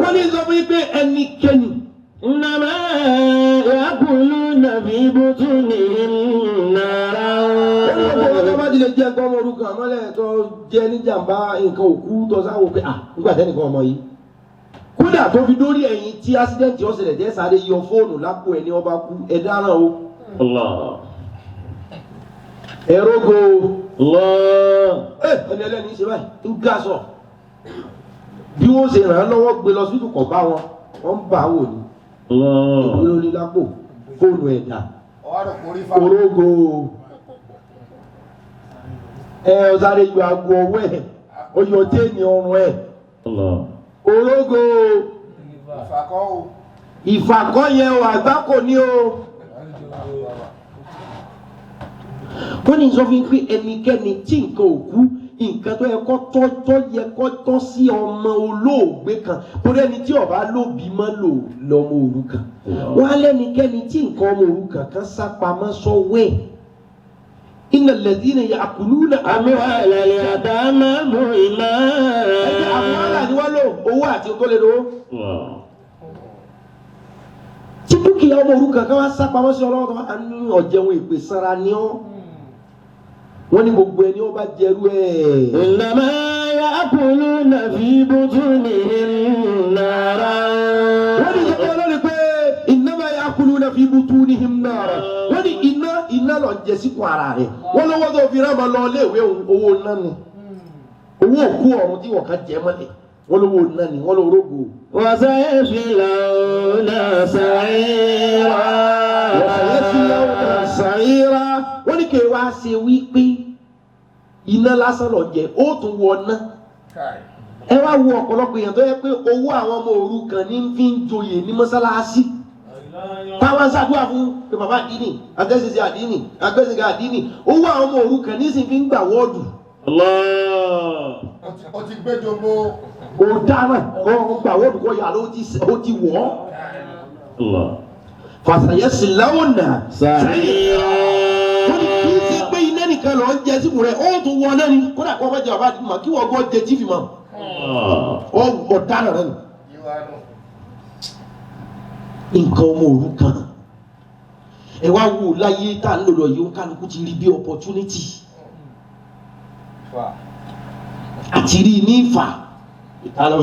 Wọ́n ní sọ fún yín pé ẹnikẹ́ni. إنما يأكلون في بطونهم نارا. Wọ́n ní ọkọ̀ wọn tó bá ti lè jẹ́ nǹkan ọmọ òrukàn mọ́lẹ̀ tó jẹ́ níjàmbá nǹkan òkú tó sáwọ́ pé à nígbà tẹ́nìkan ọmọ yìí. Kódà tó fi dórí ẹ̀yìn tí accident ó ṣẹlẹ̀ tẹ́ sáré yọ fóònù lápò ẹni ọba kú ẹ dáràn o. الله. Ẹ̀rọ̀gò. الله. Ẹ ẹni ẹlẹ́ni ṣe báyìí ń gá sọ. Bí wọ́n ṣe ràn án lọ́wọ́ gbé lọ síbítù kọ̀ bá wọn, wọ́n ń bà á wò ní. الله. Ìlú ló ní lápò fóònù ẹ̀dá. Orógo ẹ ọ̀sáré yọ aago ọwọ́ ẹ̀ ó yọ téèní ọrùn ẹ̀. الله. Orógo ìfàkọ́ yẹn o àgbákò ní o. Wọ́n ní sọ fún mi pé ẹnikẹ́ni tí nǹkan ò kú nǹkan tó yẹ kó tọ́ tó yẹ kó tọ́ sí ọmọ olóògbé kan torí ẹni tí ó bá lóbi mọ́ lò lọ́mọ òrukàn. Wọ́n á lẹ́nikẹ́ni tí nǹkan ọmọ òrukàn kan sá pamọ́ sọ́wọ́ ẹ̀. Innal ladhina ya'kuluna أموال اليتامى ظلما. ẹgbẹ́ àwọn àlà ni wọ́n lò owó àti tó lè lò. الله. Tí dúkìá ọmọ òrukàn kan wá sá pamọ́ sí ọlọ́wọ́ tó wá ní ọ̀jẹun ìpè sanra ni ọ́. Wọ́n ní gbogbo ẹni ó bá jẹrú ẹ̀. إنما يأكلون في بطونهم نارا. Wọ́n ní ìjọba ọlọ́run pé innama ya'kuluna fi butunihim nara. Wọ́n ní iná iná lọ jẹ síkùn ara rẹ̀. Wọ́n lọ́wọ́ tó fi rán ọmọ lọ léèwé owó iná ni. Owó òkú ọ̀run tí wọ́n kàn jẹ mọ́lẹ̀. Wọ́n lówó iná ni wọ́n lọ rógò. وسيصلون سعيرا. Wọ́n sàyíra. Wọ́n ní kí wá ṣe wípé iná lásán lọ jẹ, ó tún wọ ná. Ẹ wá wo ọ̀pọ̀lọpọ̀ èèyàn tó yẹ pé owó àwọn ọmọ òrukàn ní fi ń joyè ní mọ́sálásí. Táwọn ṣàdúrà fún pé bàbá àdínì, àtẹ́sẹsẹ àdínì, àgbẹ̀sẹ̀gà àdínì, owó àwọn ọmọ òrukàn ní sì fi ń gbà wọ́ọ̀dù. الله. Ó ti gbé jogbo. Ó dáná kọ́ gbà wọ́ọ̀dù kọ́ yà ló ti wọ̀ ọ́. الله. Fàṣàyẹ́sì láwọn nà. سعيرا. Wọ́n ní kì í ṣe pé iná nìkan lọ ń jẹ síkùn rẹ̀, ó tún wọ náà ni. Kódà kó ọmọ jẹ bàbá àdínì mà kí wọ́n gbọ́ jẹ tífì mọ́. الله. Ọ̀daràn rẹ̀ nù. Nǹkan ọmọ òrukàn ẹ wá wò láyé tá à ń lò lọ yìí ó kálukú ti rí bí opportunity àti rí ní ìfà ta ló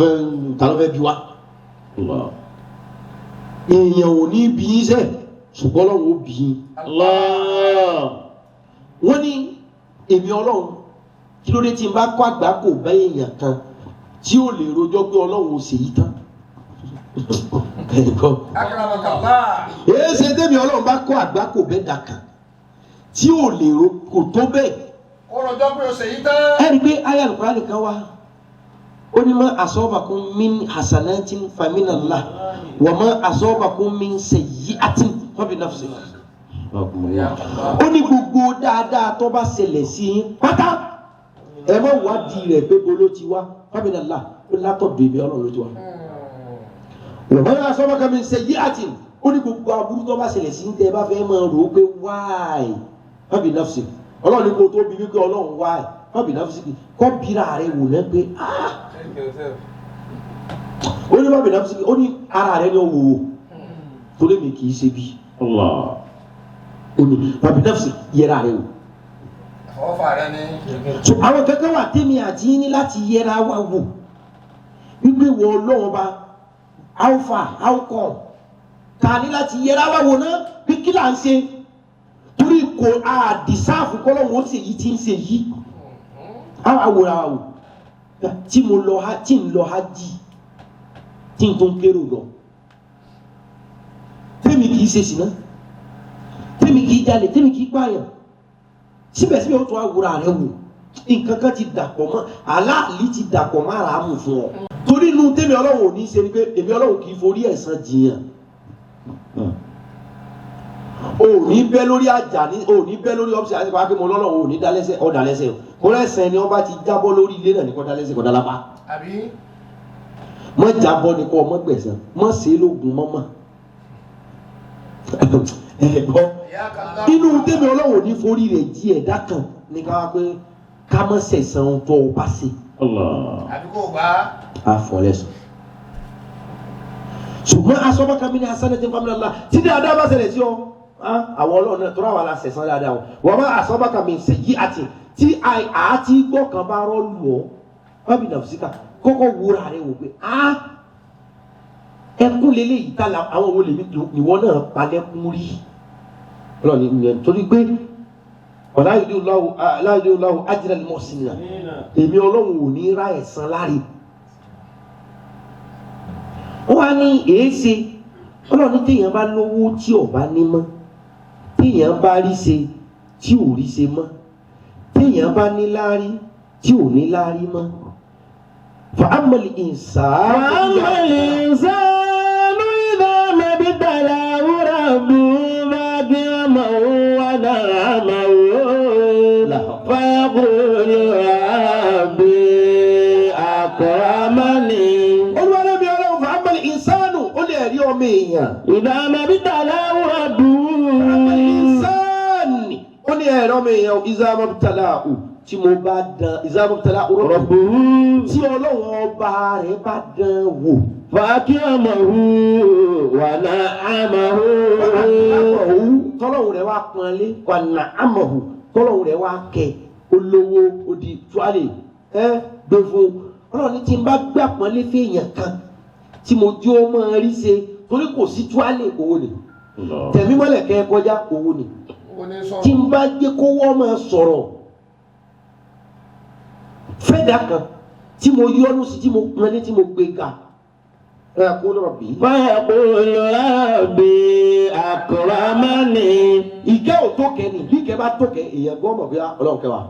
fẹ́ bí wa. الله. Èèyàn ò ní bí yín sẹ́ ṣùgbọ́n Ọlọ́run ó bí yín. الله. Wọ́n ní èmi Ọlọ́run kí ló dé tí n bá kó àgbá kò bá èèyàn kan tí ó lè rojọ́ pé Ọlọ́run ò ṣèyí tán. Èé ṣe tẹ́mi Ọlọ́run bá kó àgbá kò bẹ́ẹ̀ dà kan tí ò lè ro kò tó bẹ́ẹ̀. Ó rojọ́ pé o ṣèyí tán. Ẹ rí i pé ayé Al-Qur'ani kan wá ó ní ma asabakum min hasanatin faminallah wa ma asabakum min sayyi'atin fabi nafsik. Ó ní gbogbo dáadáa tó bá ṣẹlẹ̀ sí yín pátá ẹ má wádìí rẹ̀ pé bolo ti wá faminallah ó látọ̀dọ̀ ibi Ọlọ́run ló ti wá. Wa ma asabaka min sayyi'atin ó ní gbogbo aburú tó bá ṣẹlẹ̀ sí yín tẹ́ ẹ bá fẹ́ máa rò ó pé wáì fabi nafsik Ọlọ́run ní kó tó bí wípé Ọlọ́run wáì fabi nafsik kọ́ bíra rẹ̀ wò lẹ́ pé ah ó ní fabi nafsik ó ní ara rẹ̀ ni ó wò ó torí mi kì í ṣe bí. Allah. Ó ní fabi nafsik yẹra rẹ̀ wò. Ọ̀fà rẹ ni. So àwọn kankan wà tèmi àti yín ní láti yẹra wa wò wípé wọ Ọlọ́run bá how far how come ta ní láti yẹra wa wò náà bí kí là ń ṣe torí kò àdìsáàfù kọ́lọ́hún ó ṣe yìí tí ń ṣe yìí àwọn àwòrán wa wò tí mo lọ ha tí ń lọ ha jì tí n tó ń kérò lọ tèmi kì í ṣe sìná tèmi kì í jalè tèmi kì í pààyàn síbẹ̀síbẹ̀ ó tún àwòrán rẹ wò nǹkan kan ti dàpọ̀ mọ́ aláàlí ti dàpọ̀ mọ́ àràmù fún ọ torí inú tèmi Ọlọ́run ò ní í ṣe ni pé èmi Ọlọ́run kì í forí ẹ̀san jiyàn o ò ní bẹ́ lórí àjà ní o ò ní bẹ́ lórí ọ́fíìsì àti pàápàá mo lọ́lọ́run ò ní dá lẹ́sẹ̀ ọ̀ dá lẹ́sẹ̀ o kó lẹ́sẹ̀ ni wọ́n bá ti jábọ́ lórí ilé náà ní kó dá lẹ́sẹ̀ kó dá lápá Àbí? mọ́ jábọ́ ni kó mọ́ gbẹ̀sán mọ́ ṣe é lóògùn mọ́mọ́ ẹ̀ gbọ́ Ìyá kan inú tèmi Ọlọ́run ò ní forí rẹ̀ jí ẹ̀dá kan ní ká wá pé ká mọ̀ sẹ̀sán ohun tó o bá ṣe. Allah. Àbí kò bá. A fọ́ lẹ́sàn. Ṣùgbọ́n asọ́bàkà mi ní asánẹ́tì fámìlì tí dáadáa bá ṣẹlẹ̀ sí ọ, àwọn ọlọ́run náà tọ́ra wà la sẹ̀sán dáadáa o. Wọ́n bá asọ́bàkà mi ṣèyí àti tí àti gbọ́ kan bá rọ́ lù ọ́, wọ́n bí nàfísíkà kọ́kọ́ wúra rẹ̀ wò pé ẹkún lélẹ́yìí tá la àwọn wo lèmi ìwọ náà palẹ́kún rí. Ọlọ́run ní ìyẹn torí pé ọ̀làyédè ajral muhsinina, èmi ọlọ́run ò ní ra ẹ̀san láre. Wọ́n á ní èéṣe ọlọ́run ní téèyàn bá lówó tí ò bá ní mọ́, téèyàn bá rí ṣe tí ò rí ṣe mọ́, téèyàn bá ní láárí tí ò ní láárí mọ́. Fa ammal insanu. Fa ammal insanu idha mabtalahu rabbuhu fa'akramahu wa na'amahu fayaqulu rabbi akramani. Olúwarẹ́mi ọlọ́run fa ammal insanu ó lè rí ọmọ èèyàn. Idha mabtalahu rabbuhu. Fa ammal insani ó ní ẹ̀rọ ọmọ èèyàn idha mabtalahu tí mo bá dán idha mabtalahu rabbuhu tí ọlọ́run ọba rẹ̀ bá dán wò. Fa'akramahu wa na'amahu. Tọ́lọ́hun rẹ̀ wá pọ́nlé wa na'amahu tọ́lọ́hun rẹ̀ wá kẹ́ olówó odi tuale ẹ gbé fún ọlọ́run ní tí n bá gbà pọ́nlé fèèyàn kan tí mo jó mọ́ rí ṣe torí kò sí tuale owó ni tẹ̀mí mọ́lẹ̀ kẹ́ kọjá owó ni tí n bá jẹ́ kó wọ́n máa sọ̀rọ̀ fẹ́dà kan tí mo yọ́nú sí tí mo pọ́nlé tí mo gbé ga. Fayaqulu rabbi. Fayaqulu rabbi akramani. Ìkẹ́ ò tó kẹ́ ni bí ìkẹ́ bá tó kẹ́ èèyàn gbọ́ mọ̀ bí ọlọ́run kẹ́ wa.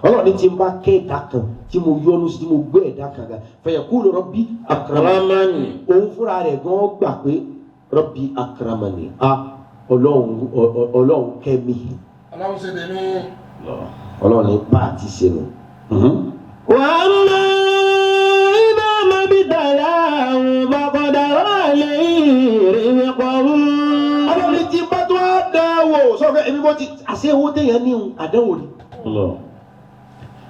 Ọlọ́run ní tí n bá kẹ́ ẹ̀dá kan tí mo yọ́nú sí tí mo gbé ẹ̀dá kan ga. Fayaqulu rabbi akramani. Òun fúnra rẹ̀ gan gbà pé rabbi akramani. A ọlọ́run kẹ́ mi. Ọlọ́run ṣe tèmi. Ọlọ́run ní bá a ti ṣe nù. Wa amma idha mabtalahu faqadara alayhi rizqahu. Ọlọ́run ní tí bá tó á dáwò sọ́kẹ́ èmi bó ti àṣẹ owó téèyàn ní àdánwò ni.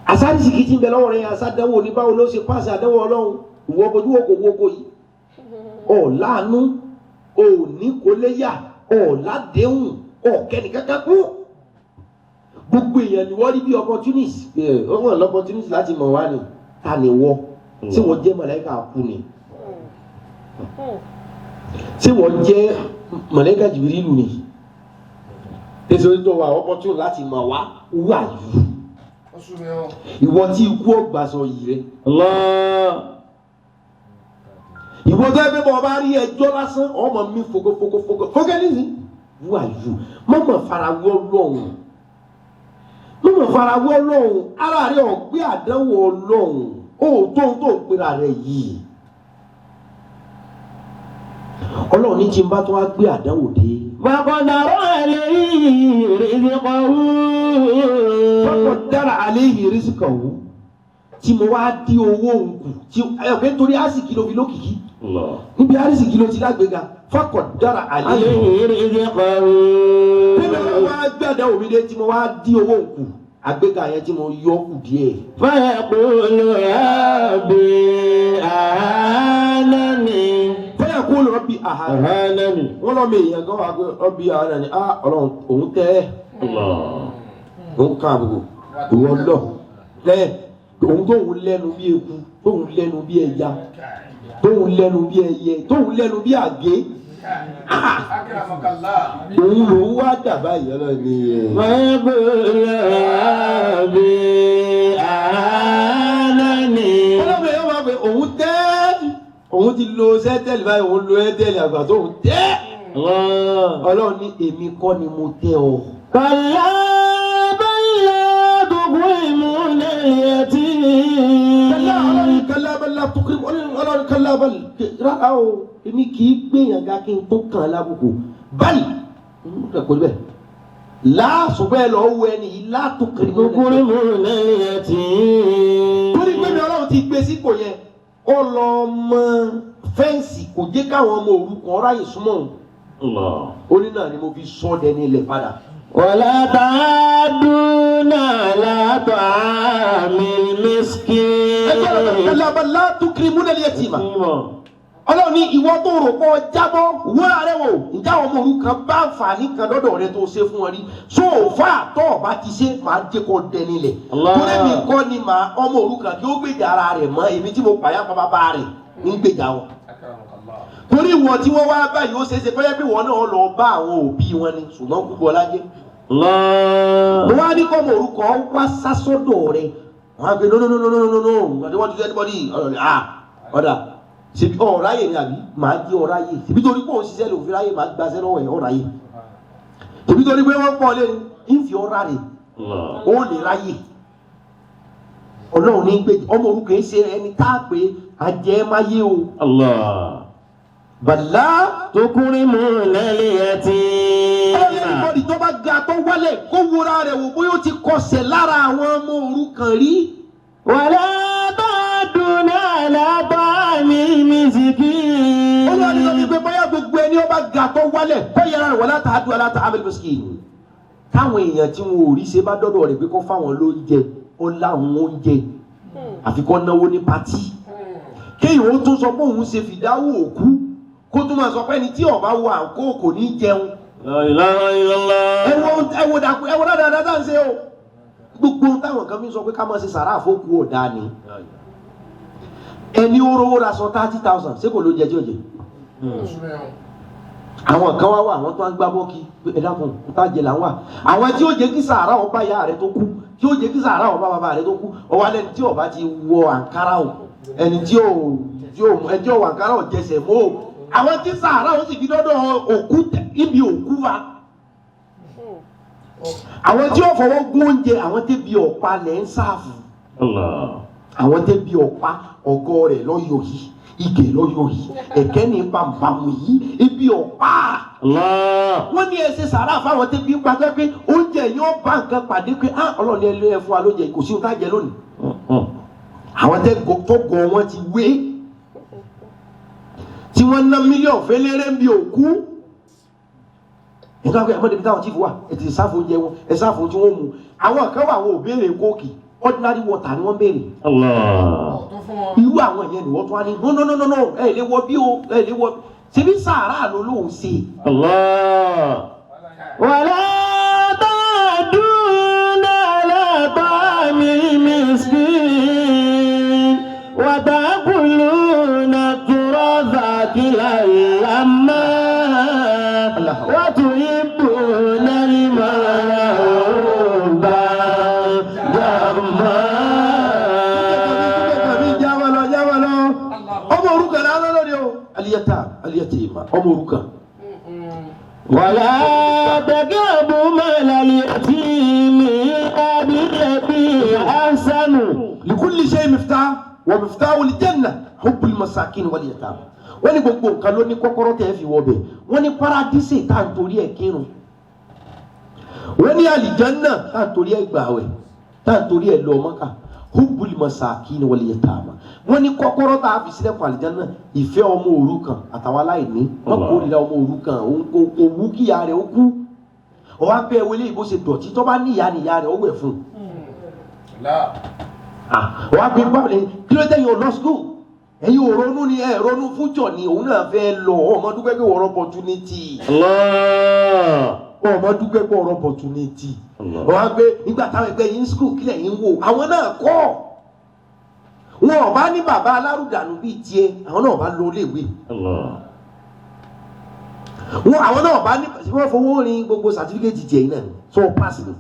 Àsárísìkì tí ń bẹ lọ́wọ́ rẹ̀ àsádánwò ní báwo ló ṣe pàṣẹ àdánwò ọlọ́run ìwọ bojú wo kò wo kò yìí. Ọ̀ láàánú, ò ní kò léyà, ọ̀ ládéhùn, ọ̀ kẹ́nìkankan kú. Gbogbo èèyàn ni wọ́n rí bí opportunist. Ọ̀hún l'opportunist láti mọ̀ wá ni. Ta ni wọ́? Ṣé wọ́n jẹ́ màláíkà kú ni? Ṣé wọ́n jẹ́ màláíkà Jìbìrìlù ni? Èso tó wà opportunist láti mọ̀ wá wà yìí. Ìwọ tí ikú ọgbà sọ yìí rẹ. Ìwọ tó ẹgbẹ́ bọ̀ bá rí ẹjọ́ lásán ọmọ mi fogo fogo fogo fogo nísìn. Wà yìí mọ̀mọ́ farawọ́ lọ́hùn. Mọ̀mọ́ farawọ́ lọ́hùn ara rẹ̀ ọ̀gbẹ́ àdánwò ọlọ́hùn ó tó ń tó ń pera rẹ̀ yìí. Ọlọ́run ní tí n bá tó wá gbé àdánwò dé. Faqadara alayhi rizqahu. Faqadara alayhi rizqahu. Tí mo wá dí owó òun kù tí ẹ pé nítorí àsìkí ló fi lókìkí. Níbi àsìkí ló ti lágbèéga. Faqadara alayhi rizqahu. Bí mo wá gbé àdánwò mi dé tí mo wá dí owó òun kù àgbéga yẹn tí mo yọ kù díẹ̀. Fayaqulu rabbi ahanani. Fayaqulu rabbi ahanani. Wọ́n lọ́ mi èèyàn gan wà pé rabbi ahanani á ọlọ́run òun tẹ́ ẹ̀. Òun kan àbùkù ìwọ lọ. Lẹ́yìn òun tóun lẹ́nu bí eku tóun lẹ́nu bí ẹja tóun lẹ́nu bí ẹyẹ tóun lẹ́nu bí àgé. Òun lòun wá dàbá ìyọ́lọ́ ni ẹ̀. Fayaqulu rabbi ahanani. Ọlọ́run èèyàn máa pè òun tẹ́ òun ti lo sẹ́tẹ̀lì báyìí òun lo ẹ́tẹ̀lì àgbà tóun tẹ́. Ọlọ́run ní èmi kọ́ ni mo tẹ́ ọ. Kalla bal la tukrimuna al-yatim. Kalla ọlọ́run kalla bal la tukrim ọlọ́run kalla bal rárá o èmi kì í gbìyànjú kí n tó kàn án lábùkù báyìí kò ní bẹ́ẹ̀ láàsùn bẹ́ẹ̀ lọ wọ ẹni yìí látòkèrè Tukrimuna al-yatim. torí pé mi ọlọ́run ti gbé sípò yẹn ó lọ mọ fẹ́ǹsì kò jẹ́ káwọn ọmọ òrukàn ráyè súnmọ́ òun. Ó ní náà ni mo fi sọ́ dẹni ilẹ̀ padà. ولا تعادون على طعام المسكين. Ẹgbẹ́ rẹ̀ kalla bal la tukrimuna al-yatima. Ọlọ́run ní ìwọ tó rò pọ̀ jábọ́ wúrà rẹ wò, ǹjẹ́ àwọn ọmọ òrukàn bá àǹfààní kan lọ́dọ̀ rẹ tó ṣe fún wọn rí? Sóòfà tó o bá ti ṣe, máa jẹ́ kó dẹni lẹ̀. Allah. Torí mi kọ́ ni màá ọmọ òrukàn kí ó gbèjà ara rẹ̀ mọ́, èmi tí mo pààyà pa bàbá rẹ̀ ń gbèjà wọn. Torí ìwọ tí wọ́n wá báyìí, ó ṣeé ṣe kọ́yẹ́ pé wọ́n náà lọ bá àwọn òbí wọn ni, ṣùgbọ́n kúkú ọlá jẹ́. Allah. Mo wá ní kọ́ ọmọ òrukàn wá sásọ́dọ̀ rẹ̀, wọ́n á gbé, "No, no, no, no, no, no, no, I don't want to do anybody." Ọ̀rọ̀ rẹ̀, ah, ọ̀dà ṣebí ọ̀ráyè ni àbí màá jẹ́ ọ̀ráyè? Ṣebí torí pé òun ṣiṣẹ́ lè òfin ráyè, màá gbaṣẹ́ lọ́wọ́ ẹ̀ ọ̀ráyè. Ṣebí torí pé wọ́n pọ̀ lé ní ń fi ọ̀rá rẹ̀ Allah. ó lè ráyè. Ọlọ́run ní pé ọmọ òrukàn yìí ṣe ẹni tá a pé ajẹ́máyé o. Allah. Bàlá. تكرمون اليتيم. Everybody tó bá ga tó wálẹ̀, kó wúra rẹ̀ wò bóyá ó ti kọsẹ̀ lára àwọn ọmọ òrukàn rí. ولا تعدون على طعام المسكين. Olúwa ní sọ fún mi pé bóyá gbogbo ẹni ó bá ga tó wálẹ̀, kó yẹra rẹ̀ wala ta'addu ala ta'amil miskin. Táwọn èèyàn tí wọn ò rí ṣe bá dọ́dọ̀ rẹ̀ pé kó fáwọn lóúnjẹ, ó láwọn oúnjẹ àfi kó náwó ní party. Kéèyàn ó tún sọ pé òun ṣe fìdáwò òkú, kó tún máa sọ pé ẹni tí ó bá wọ àǹkó kò ní jẹun. La ilaha illallah. Ẹ wo, ẹ wo dàkú, ẹ wo dáadáa dáa ń ṣe o. Gbogbo táwọn kan fi ń sọ pé ká máa ṣe sàrà àfọkù ọ̀dà ni. Ẹni ó rówó ra sọ 30,000, ṣé kò ló jẹ tí ò jẹ? Àwọn kan wá wà, àwọn tó ń gbá bọ́ọ̀kì pé ẹ dákun, tá jẹ là ń wà. Àwọn tí ó jẹ́ kí sàrà ọba ìyá rẹ tó kú, tí ó jẹ́ kí sàrà ọba bàbá rẹ tó kú, ọwọ́ alẹ́ tí ọba ti wọ àǹkárá o, ẹni tí ò tí ò ẹni tí ò wọ àǹkárá ò jẹsẹ̀ mọ́ o. Àwọn tí sàrà ó sì fi dọ́dọ̀ òkú ibi òkú wa, àwọn tí ó fọwọ́ gún oúnjẹ, àwọn tẹ́bi ọ̀pá lẹ̀ ń sáàfù. Allah. Àwọn tẹ́bi ọ̀pá, ọgọ́ rẹ̀ lọ́yọ̀ yìí, ìgè lọ́yọ̀ yìí, ẹ̀kẹ́ ní bàǹbàmù yìí, ibi ọ̀pá. Allah. Wọ́n ní ẹ ṣe sàrà fáwọn tẹ́bi ń pa pé oúnjẹ yóò bá nǹkan pàdé pé ah, Ọlọ́run ẹ lé ẹ fún wa lóúnjẹ, kò sí ohun tá a jẹ lónìí. Àwọn tẹ́ tó gọ wọn ti wé tí wọ́n ná mílíọ̀nù fẹ́lẹ́rẹ́ ń bi òkú nǹkan pé ẹ̀mọ́dé bí táwọn chief wà, ẹ ti sáfù oúnjẹ wọn, ẹ sáfù tí wọ́n mu. Àwọn kan wà, àwọn ò béèrè Coke, ordinary water ni wọ́n béèrè. Allah. Tó fún wọn. Irú àwọn yẹn ni wọ́n tún wá ní no, no, no, no, no, ẹ lè wọ bí o, ẹ lè wọ. Ṣebí sàárà ló lóun ṣe. Allah. ولا تعدون على طعام المسكين وتأكلون التراث أكلا لما وتحبون المال حبا جما. Jáwọ́ lọ, jáwọ́ lọ. Ọmọ òrukàn náà lọ́lọ́dẹ o, aliyata aliyatima, ọmọ òrukàn. ولا تقربوا مال اليتيم إلا بالتي أحسن. Likulli shay miftah wa miftahu aljanna hubbul masakin wal yatama. Wọ́n ní gbogbo nǹkan ló ní kọ́kọ́rọ́ tẹ́ fi wọ bẹ̀. Wọ́n ní paradíṣe tá à ń torí ẹ̀ kírun, wọ́n ní àlìjánná tá à ń torí ẹ̀ gbààwẹ̀, tá à ń torí ẹ̀ lọ Mákà, hubbul masakin wal yatama. Wọ́n ní kọ́kọ́rọ́ tá a fi sílẹ̀kùn àlìjánná, ìfẹ́ ọmọ òrukàn àtàwọn aláìní. Wọ́n kórìíra ọmọ òrukàn, òun kò wú kíyà rẹ̀ ó kú. Ọwọ́ abẹ́ wọlé ìbò ṣe dọ̀tí, tó bá níyà níyà rẹ̀ ó wẹ̀ fún un. Wọ́n á gbé báwo ni, kí ló dé yín ò lọ school? Ẹ̀yin ò ronú ni, ẹ̀ ronú fújọ ni. Òun náà fẹ́ lọ. Ọmọ dúpẹ́ pé wọ́n opportunity. Allah. Ọmọ dúpẹ́ pé wọ́n opportunity. Allah. Wọ́n á gbé nígbà táwọn ẹgbẹ́ yín school, kílẹ̀ yín wò, àwọn náà kọ́ wọn ò bá ní bàbá alárùdànù bíi tiẹ̀, àwọn náà bá lọ iléèwé. Allah. Wọn àwọn náà bá ní wọ́n fowó rin gbogbo certificate tiẹ̀ yìí náà sọ pass ni,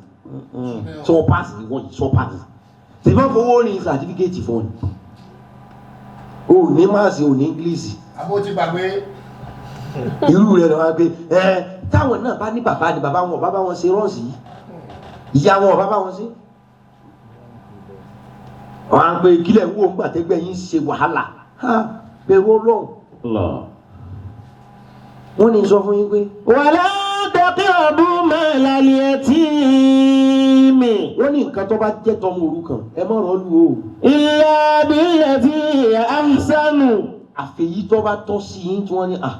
sọ pass ni, wọ́n yìí sọ pass tí wọ́n fowó rin certificate fún ọ ni o ní maths, o ní English. Àbó ti gbàgbé. Irú rẹ̀ lọ́wọ́ pé ẹ táwọn náà bá ní bàbá ni bàbá wọn, bàbá wọn ṣe rọ́ọ̀sì yìí, ìyá wọn, bàbá wọn ṣe. Wọn á pé kílẹ̀ ń wò ń gbàtẹ́gbẹ́ yín ṣe wàhálà ha, bẹ̀rù Ọlọ́run. Allah. Wọ́n ní sọ fún yín pé ولا تقربوا مال اليتيم wọ́n ní nǹkan tó bá jẹ́ tọmọ òrukàn, ẹ má rọ́ lù o. إلا بالتي هي أحسن. Àfẹ̀yí tó bá tọ́ sí yín tí wọ́n ní à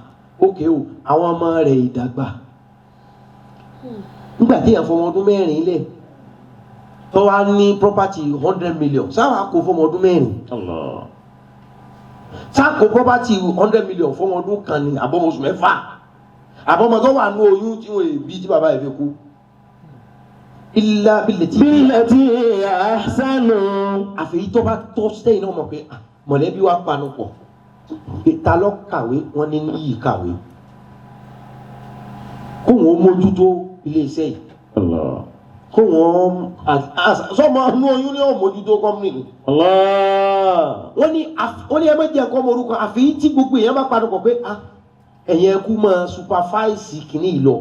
ókè o, àwọn ọmọ rẹ̀ ìdàgbà, Nígbà tí èèyàn fọmọ ọdún 4 lẹ̀ tó wá ní property 100 million, sáwà kó fọmọ ọdún 4? Allah. Sáà kó property 100 million fọmọ ọdún kan ní, àbọ̀mọ oṣù 6, àbọ̀mọ tó wà ní oyún tí wọ́n bí tí bàbá yẹn fi kú? Illa billati بالتي هي أحسن. Àfẹ́yí tó bá tọ́ sẹ́yìn náà mọ̀ pé, ah, mọ̀lẹ́bí wa panu pọ̀ pé ta ló kàwé, wọ́n ní níyì kàwé, kóun ó mójútó iléeṣẹ́ yìí. Allah. Kóun ó sọmọ inú oyún ní ó mójútó company ni. Allah. Wọ́n ní ẹ má jẹ́ nǹkan ọmọ orúkọ, àfi tí gbogbo èèyàn bá panu pọ̀ pé, ah, ẹ̀yin ẹkú máa supervise kìíní yìí lọ,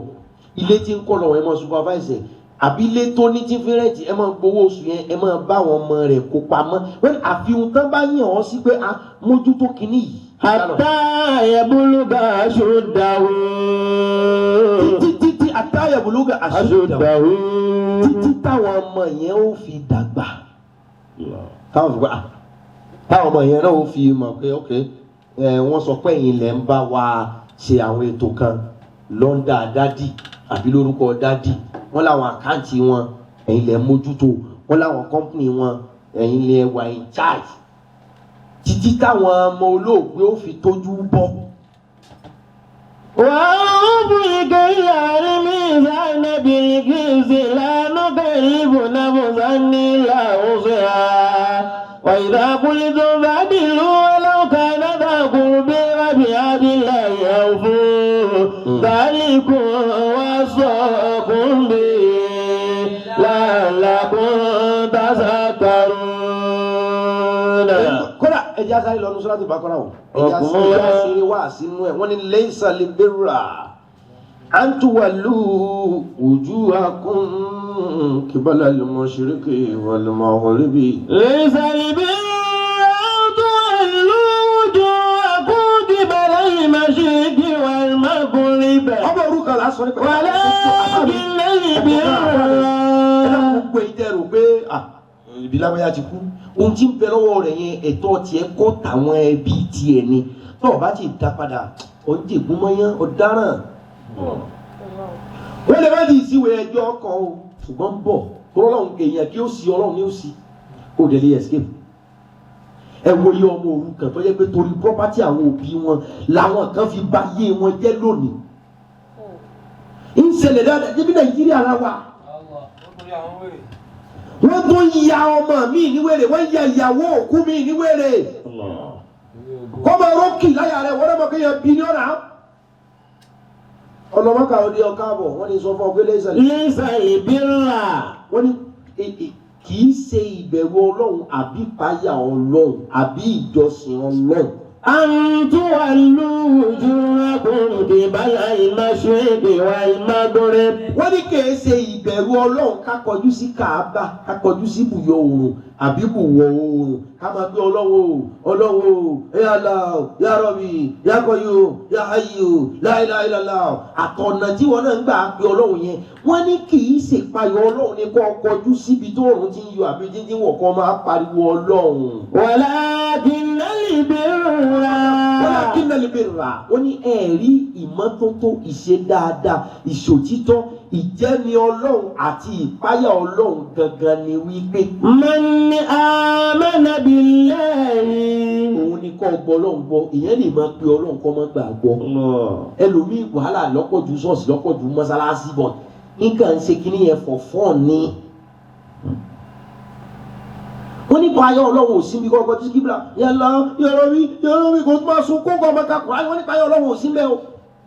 ilé tí ń kọ́ lọ, ẹ máa supervise ẹ̀, àbí ilé tó ní tí ń fi rent, ẹ máa gbowó oṣù yẹn, ẹ máa bá àwọn ọmọ rẹ̀ kó pamọ́. Wọ́n ní àfihàn tán bá yàn ọ́ sí pé, ah, mójútó kìíní yìí. حتى يبلغ أشده. Títí títí حتى يبلغ أشده. أشده. Títí táwọn ọmọ yẹn ó fi dàgbà. Allah. Táwọn fi gbà, ah, táwọn ọmọ yẹn náà ó fi mọ̀ pé, ok, ẹ wọ́n sọ pé ẹ̀yin lẹ̀ ń bá wa ṣe àwọn ètò kan lọ́ndà daddy àbí lórúkọ daddy, wọ́n láwọn account wọn, ẹ̀yin lẹ̀ ń mójútó, wọ́n láwọn company wọn, ẹ̀yin lẹ̀ wà in charge, títí táwọn ọmọ olóògbé ó fi tójú bọ́. وأوفوا الكيل والميزان بالقسط لا نكلف نفسا إلا وسعها وإذا قلتم فاعدلوا ولو كان ذا قربى وبعهد الله أوفوا ذلكم وصاكم به لعلكم تذكرون. Kódà ẹjẹ asáré lọ nusratu Bakara o, ẹjẹ asáré wá sínú ẹ. Wọ́n ní ليس البر أن تولوا وجوهكم قبل المشرق والمغرب. ليس البر أن تولوا وجوهكم قبل المشرق والمغرب. Ọmọ orúkọ là ń sọ nípa ولكن البر gbogbo èyí tẹ́ rò pé, ah, ìbí lágbájá ti kú, ohun tí ń bẹ lọ́wọ́ rẹ̀ yẹn, ẹ̀tọ́ tiẹ̀ kọ́ tàwọn ẹbí tiẹ̀ ni. Tó o bá ti dá padà, ó ń jègún mọ́yán, ọ̀daràn. Wọ́n lè má di ìsíwèé ẹjọ́ kan o, ṣùgbọ́n bọ̀ tó lọ́run èèyàn kí ó sì ọlọ́run ní ó sì ó dẹ̀ lè escape. Ẹ wo iye ọmọ òrukàn tó yẹ pé torí property àwọn òbí wọn làwọn kan fi bà yé wọn jẹ́ lónìí. Ń ṣẹlẹ̀ dáadáa níbi Nàìjíríà la wà. Wọ́n tún ya ọmọ mi ní wèrè, wọ́n ya ìyàwó òkú mi ní wèrè. Allah. Kọ́mọ rókì láyà rẹ̀, wọ́n náà mọ̀ kéèyàn bílíọ̀nù ọlọ́mọkà òde ọ̀ká bọ̀. Wọ́n ní sọ fún ọ pé lẹ́sẹ̀ ليس البر wọ́n ní kì í ṣe ìbẹ̀rù Ọlọ́run àbí ìpáyà Ọlọ́run àbí ìjọsìn Ọlọ́run أن تولوا وجوهكم قبل المشرق والمغرب. Wọ́n ní kì í ṣe ìbẹ̀rù Ọlọ́run ká kọjú sí Káàbà, ká kọjú sí ibùyọ oòrùn àbí ibùwọ̀ oòrùn, ká máa gbé Ọlọ́run o, Ọlọ́run o, ya Allah, ya Rabbi, ya Qayyum, ya Hayyu, la ilaha illallah, àtọ̀nà tí wọ́n náà ń gbà pé Ọlọ́run yẹn. Wọ́n ní kì í ṣèpayọ̀ Ọlọ́run ní kó kọjú síbi tó oòrùn ti ń yọ àbí jíjí wọ̀, kó máa pariwo Ọlọ́run. ولكن البر ولكن البر, wọ́n ní ẹ̀rí ìmọ́tótó, ìṣe dáadáa, ìṣòtítọ́, ìjẹ́ni Ọlọ́run àti ìpáyà Ọlọ́run gangan ni wípé من آمن بالله. Òun ni kọ́ gbọ́ Ọlọ́run gbọ́. Ìyẹn lè máa pe Ọlọ́run kọ́ máa gbà gbọ́. Allah. Ẹlòmíì, wàhálà lọ́pọ̀ ju ṣọ́ọ̀ṣì, lọ́pọ̀ ju mọ́sálásí bọ̀, nǹkan ń ṣe kínní yẹn for fun ni. Wọ́n ní payọ́ Ọlọ́run ò sí bí kọ́kọ́ tí kíbla yàrá yàrá mi yàrá mi kò tún máa sun kókó ọmọ kakùrá. Wọ́n ní payọ́ Ọlọ́run ò sí mẹ́ o.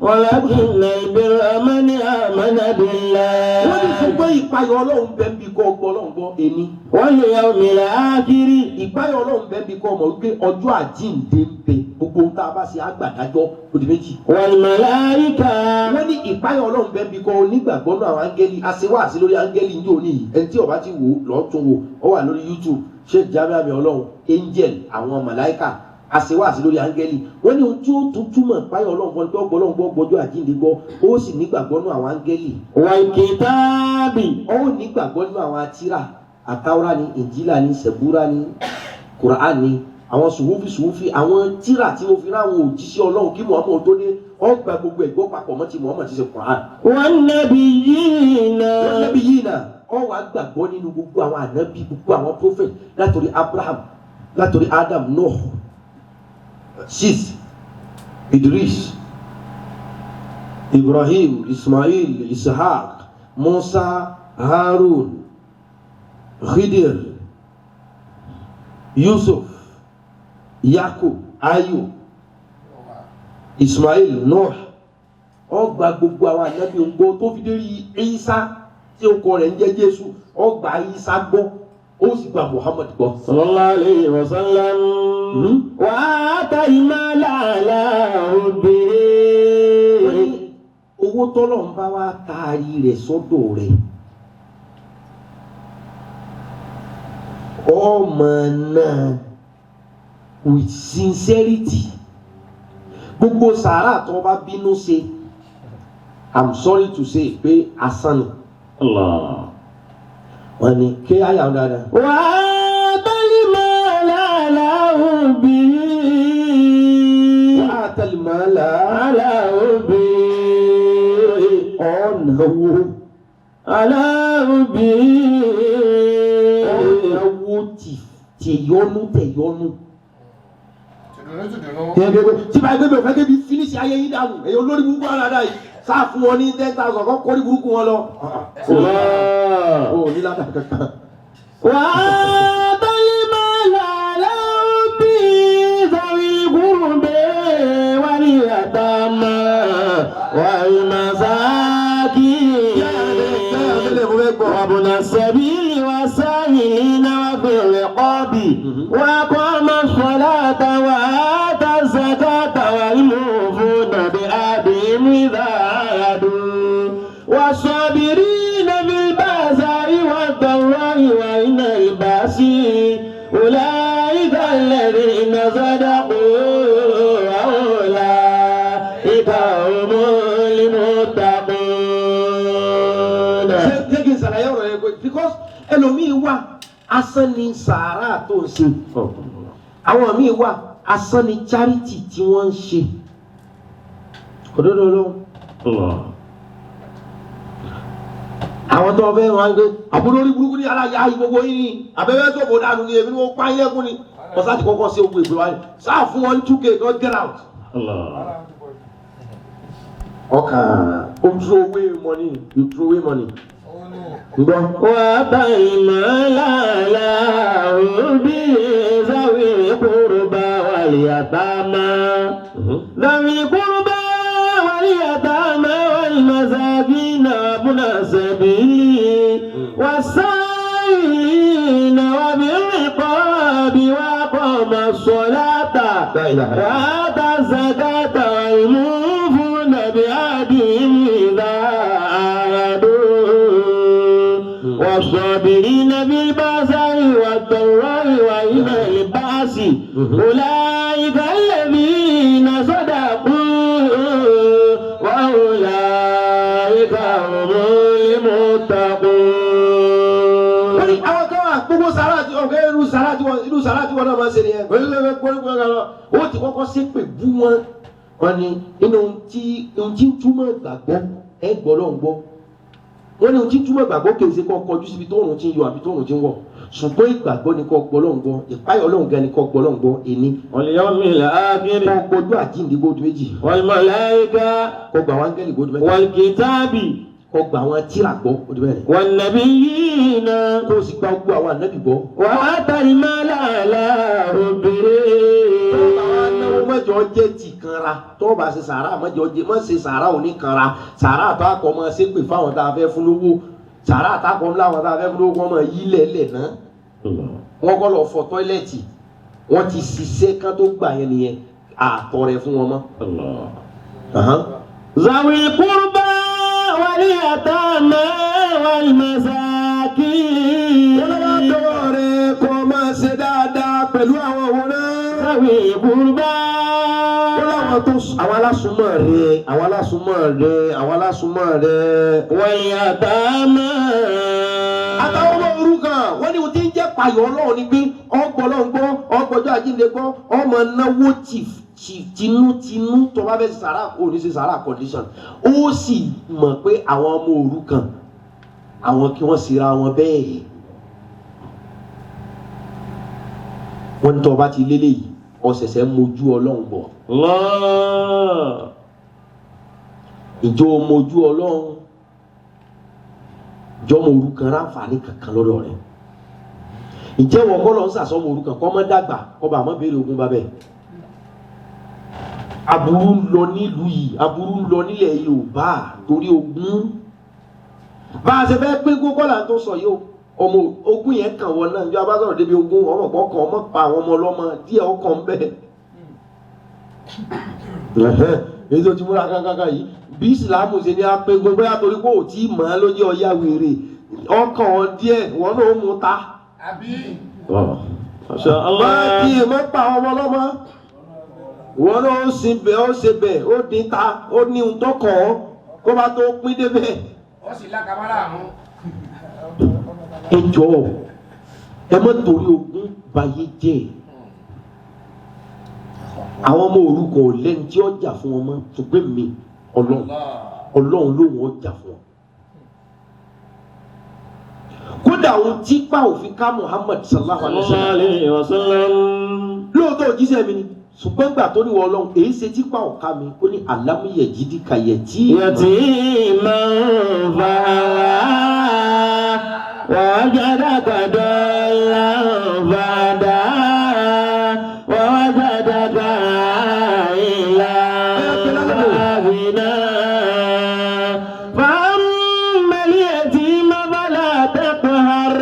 ولكن البر من آمن بالله. Wọ́n ní ṣùgbọ́n ìpayọ̀ Ọlọ́run bẹ́ẹ̀ bí kọ́ gbọ́ Ọlọ́run gbọ́ ẹni. واليوم الآخر. Ìpayọ̀ Ọlọ́run bẹ́ẹ̀ bí kọ́ ọmọ wípé ọjọ́ àjíǹde ń bẹ, gbogbo ohun tá a bá ṣe àgbàdájọ́ ó di méjì. والملائكة. Wọ́n ní ìpayọ̀ Ọlọ́run bẹ́ẹ̀ bí kọ́ onígbàgbọ́ náà àwọn áńgẹ́lì. Aṣèwàsí lórí áńgẹ́lì ní òní yìí. Ẹni tí ó bá ti wò ó, lọ́ọ́ tún wò ó, wà lórí YouTube, Sheikh Jamiu Àmì Ọlọ́run, angel, àwọn màláìkà, aṣèwàsí lórí áńgẹ́lì. Wọ́n ní ohun tí ó tún túmọ̀ ìpayọ̀ Ọlọ́run fún ọ ni pé ọgbọ́ Ọlọ́run gbọ́, gbọ́jọ́ àjíǹde gbọ́, ó sì nígbàgbọ́ nínú àwọn áńgẹ́lì. والكتاب. Ó nígbàgbọ́ nínú àwọn atírà, àtàwọ́rá ni, ìnjílà ni, sẹ̀búrà ni, kùránì ni, àwọn sùwúfì sùwúfì, àwọn tírà tí mo fi rán àwọn òjíṣẹ́ Ọlọ́run kí Muhammad tó dé. Ó gba gbogbo ẹ̀ gbọ́ papọ̀ mọ́ ti Muhammad ti ṣe Quran. والنبيين. Wọ́n nábì yìí náà, ó wá gbàgbọ́ nínú gbogbo àwọn ànábì, gbogbo àwọn prophet, látòrí Abraham, látòrí Adam, Nuh, Sis, Idris, Ibrahim, Ismail, Ishaq, Musa, Harun, Khidir, Yusuf, Yakub, Ayub, Ismail, Nuh. Ó gba gbogbo àwọn ànábì ń gbọ́ tó fi dérí Isa tí ó kọ rẹ̀ ń jẹ́ Jésù. Ó gba Isa gbọ́, ó sì gba Muhammad gbọ́. صلى الله عليه وسلم. وآتى المال على حبه. Wọ́n ní owó tọ́lọ̀ ń bá wá taari rẹ̀ sọ́dọ̀ rẹ̀, ọmọ náà with sincerity. Gbogbo sàárà tó bá bínú ṣe, I'm sorry to say pé asán ni. Allah. Wọ́n ní kí àyà ń dáadáa. وآتى المال على حبه. وآتى المال على حبه. Ọ̀nàwó على حبه. Ọ̀nàwó tìyọ́nú tẹ̀yọ́nú. Tìdùnnú tìdùnnú. Tí báyìí gbé mi ò fẹ́ kébi finish ayé yín dànù, èyí olórí burúkú ara yìí sáà fún wọn ní 10,000 kọ́ kórí burúkú wọn lọ. الله. O ní ládàá kankan. وآتى المال على حبه ذوي القربى واليتامى والمساكين وابن السبيل والسائلين وفي الرقاب وأقام الصلاة وآتى الزكاة والموفون بعهدهم إذا عاهدوا والصابرين في البأساء والضراء وحين البأس أولئك الذين صدقوا وأولئك هم المتقون. Ṣé kí n ṣàlàyé ọ̀rọ̀ yẹn pé because ẹlòmíín wà, asán ni sàárà tó ń ṣe. Àwọn míín wà, asán ni charity tí wọ́n ń ṣe. Òdodo lóhùn. Allah. Àwọn tó fẹ́ wọn gbé àbúrò orí burúkú ní aláya ayé gbogbo yín ni àbẹ̀wẹ̀ sọ̀bọ̀ dànù ni, èmi ni wọ́n pa yín lẹ́kùn ni. Wọ́n sá ti kọ́kọ́ sí ogun ìpè wáyé sáà fún wọn ní 2K kan, get out. Allah. Ọkàn o, throw away money, you throw away money. Ngbọ́. وآتى المال على حبه ذوي القربى واليتامى ذوي القربى واليتامى والمساكين وابن السبيل والسائلين وفي الرقاب وأقام الصلاة لا إله إلا الله. وآتى الزكاة والموفون بعهدهم إذا عاهدوا والصابرين بالبأساء والضراء وحين البأس أولئك الذين صدقوا وأولئك هم المتقون. Wọ́n ní àwọn kan wà, gbogbo sàrà tí ọ̀gá irú sàrà tí wọ́n náà máa ń ṣe nìyẹn. Ó ti kọ́kọ́ ṣépè bú wọn. Wọ́n ní inú ohun tí ń túmọ̀ gbàgbọ́, ẹ gbọ́ lọ́n gbọ́. Wọ́n ní ohun tí ń túmọ̀ gbàgbọ́ kì í ṣe kọ́ kọjú síbi tó òrùn ti ń yọ àbí tó òrùn ti ń wọ̀, ṣùgbọ́n ìgbàgbọ́ ni kọ́ gbọ́ lọ́n gbọ́, ìpáyọ̀ Ọlọ́run gan ni kọ́ gbọ́ lọ́n gbọ́ ẹni. واليوم الآخر. Kọ́ gbọ́dọ̀ àjíǹde gbọ́dọ̀ méjì. والملائكة. Kọ́ gbà àwọn áńgẹ́lì gbọ́dọ̀ mẹ́ta. والكتاب. Kọ́ gbà àwọn tírà gbọ́ gbọ́dọ̀ mẹ́rin. والنبيين. Kó o sì gba gbogbo àwọn ànábì gbọ́. وآتى المال على حبه. Náwó, mọ́jọ jẹ́ ti kanra. Tó bá ṣe sàrà, mọ́jọ jẹ́ mọ́ ṣe sàrà òní kanra. Sàrà tó akọ mọ́ ṣe pè fáwọn tá a fẹ́ fún lówó, sàrà àtàkọ́ láwọn tá a fẹ́ fún lówó, wọ́n mọ̀ yí lẹ̀lẹ̀ náà. Allah. Wọ́n kọ́ lọ fọ toilet, wọ́n ti ṣiṣẹ́ kán tó gbà yẹn nìyẹn, àtọrẹ fún wọn mọ́. Allah. ذوي القربى واليتامى والمساكين. Wọ́n lọ́wọ́ dọ́wọ́ rẹ̀ kọ́ máa ṣe dáadáa pẹ̀lú àwọn òun náà. ذوي القربى. Wọ́n láwọn tó àwọn alásùnmọ́ rẹ̀, àwọn alásùnmọ́ rẹ̀, àwọn alásùnmọ́ rẹ̀. واليتامى. Àtàwọn ọmọ òrukàn. Wọ́n ní o ti ń jẹ́ payọ̀ Ọlọ́run ni pé ọgbọ́ Ọlọ́run gbọ́, ọgbọ́jọ́ àjíǹde gbọ́, ọmọ náwó tì Tinútinú tó bá fẹ́ sàrà, ò ní ṣe sàrà condition. Ó sì mọ̀ pé àwọn ọmọ òrukàn, àwọn kí wọ́n ṣera wọn bẹ́ẹ̀. Wọ́n ní tó bá ti lélẹ̀ yìí, ọ̀sẹ̀sẹ̀ mojú Ọlọ́run bọ̀. Allah. Ìjọ mojú Ọlọ́run, ìjọ ọmọ òrukàn ráǹfààní kankan lọ́dọ̀ rẹ̀? Ǹjẹ́ wọ́n kọ́ lọ ń sàsọ́mọ òrukàn kọ́ mọ́ dàgbà kọ́ bá mọ́ béèrè ogún bábẹ́? Aburú ń lọ nílùú yìí, aburú ń lọ nílẹ̀ Yorùbá torí ogún. Bá a ṣe fẹ́ pín ogún kọ́là tó sọ yìí o, ọmọ ogún yẹn kàn wọ́n náà. Ìjọba bá sọ̀rọ̀ débi ogún, ọmọ kọ̀ọ̀kan ọmọ pa àwọn ọmọ ọlọ́mọ díẹ̀ ọkàn bẹ́ẹ̀. Èyí tó ti múra kankankan yìí, bí Ìsìlámù ṣe ní apẹ́gun, bóyá torí pé ò tí ì mọ̀ ẹ́ lójú ọ̀yá wèrè ọkàn díẹ̀, wọn náà ó mú ta. Àbí. Masha Allah. Máa kí ẹ má pa àwọn ọmọ ọlọ́mọ, wọn náà ó sin bẹ́ẹ̀, ó ṣe bẹ́ẹ̀, ó dín ta, ó ní ohun tó kàn ọ́ kó bá tó pín débẹ̀. Ó sì lákàmárà àrùn. Ẹ jọ̀ọ́, ẹ má torí ogún bayé jẹ́. Àwọn ọmọ òrukàn ò lẹ́ni tí ó jà fún wọn mọ́, ṣùgbọ́n mi Ọlọ́run, Ọlọ́run ló wọ́n jà fún wọn. Kódà ohun tí pa òfin ká Muhammad sallallahu alayhi wa sallam, Alayhi wa sallam. lóòótọ́ òjíṣẹ́ mi ni, ṣùgbọ́n gbà tó ní wọ Ọlọ́run, èyí ṣe tí pa ọ̀ka mi, ó ní alámúyẹ̀ jídí kàyẹ̀ tí. يتيما فآوى ووجدك ضالا فهدى ووجدك عائلا فأغنى. فأما اليتيم فلا تقهر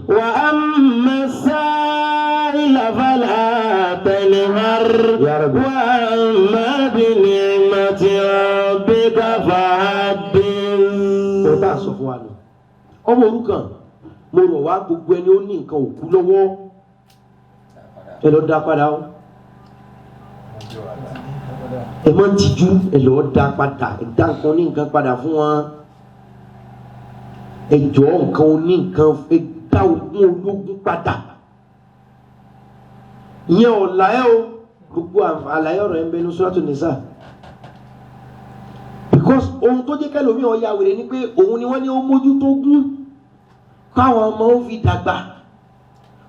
وأما السائل فلا تنهر يا رب. وأما بنعمة ربك فحدث. Ó bá a sọ fún wa nù, ọmọ òrukàn, mo rọ̀ wá, gbogbo ẹni ó ní nǹkan òkú lọ́wọ́, ẹ lọ dá padà o. Ẹ má tijú, ẹ lọ dá padà. Ẹ dá nǹkan ní nǹkan padà fún wọn. Ẹ jọ, nǹkan oní nǹkan, ẹ dá ogún ológun padà. Ìyẹn ọ̀la ẹ o. Gbogbo àlàyé ọ̀rọ̀ ẹ ń bẹ ní Suratu Nisa, because ohun tó jẹ́ kẹlòmíì ọ̀ya wèrè ni pé òun ni wọ́n ní ó mójútó gún káwọn ọmọ ó fi dàgbà.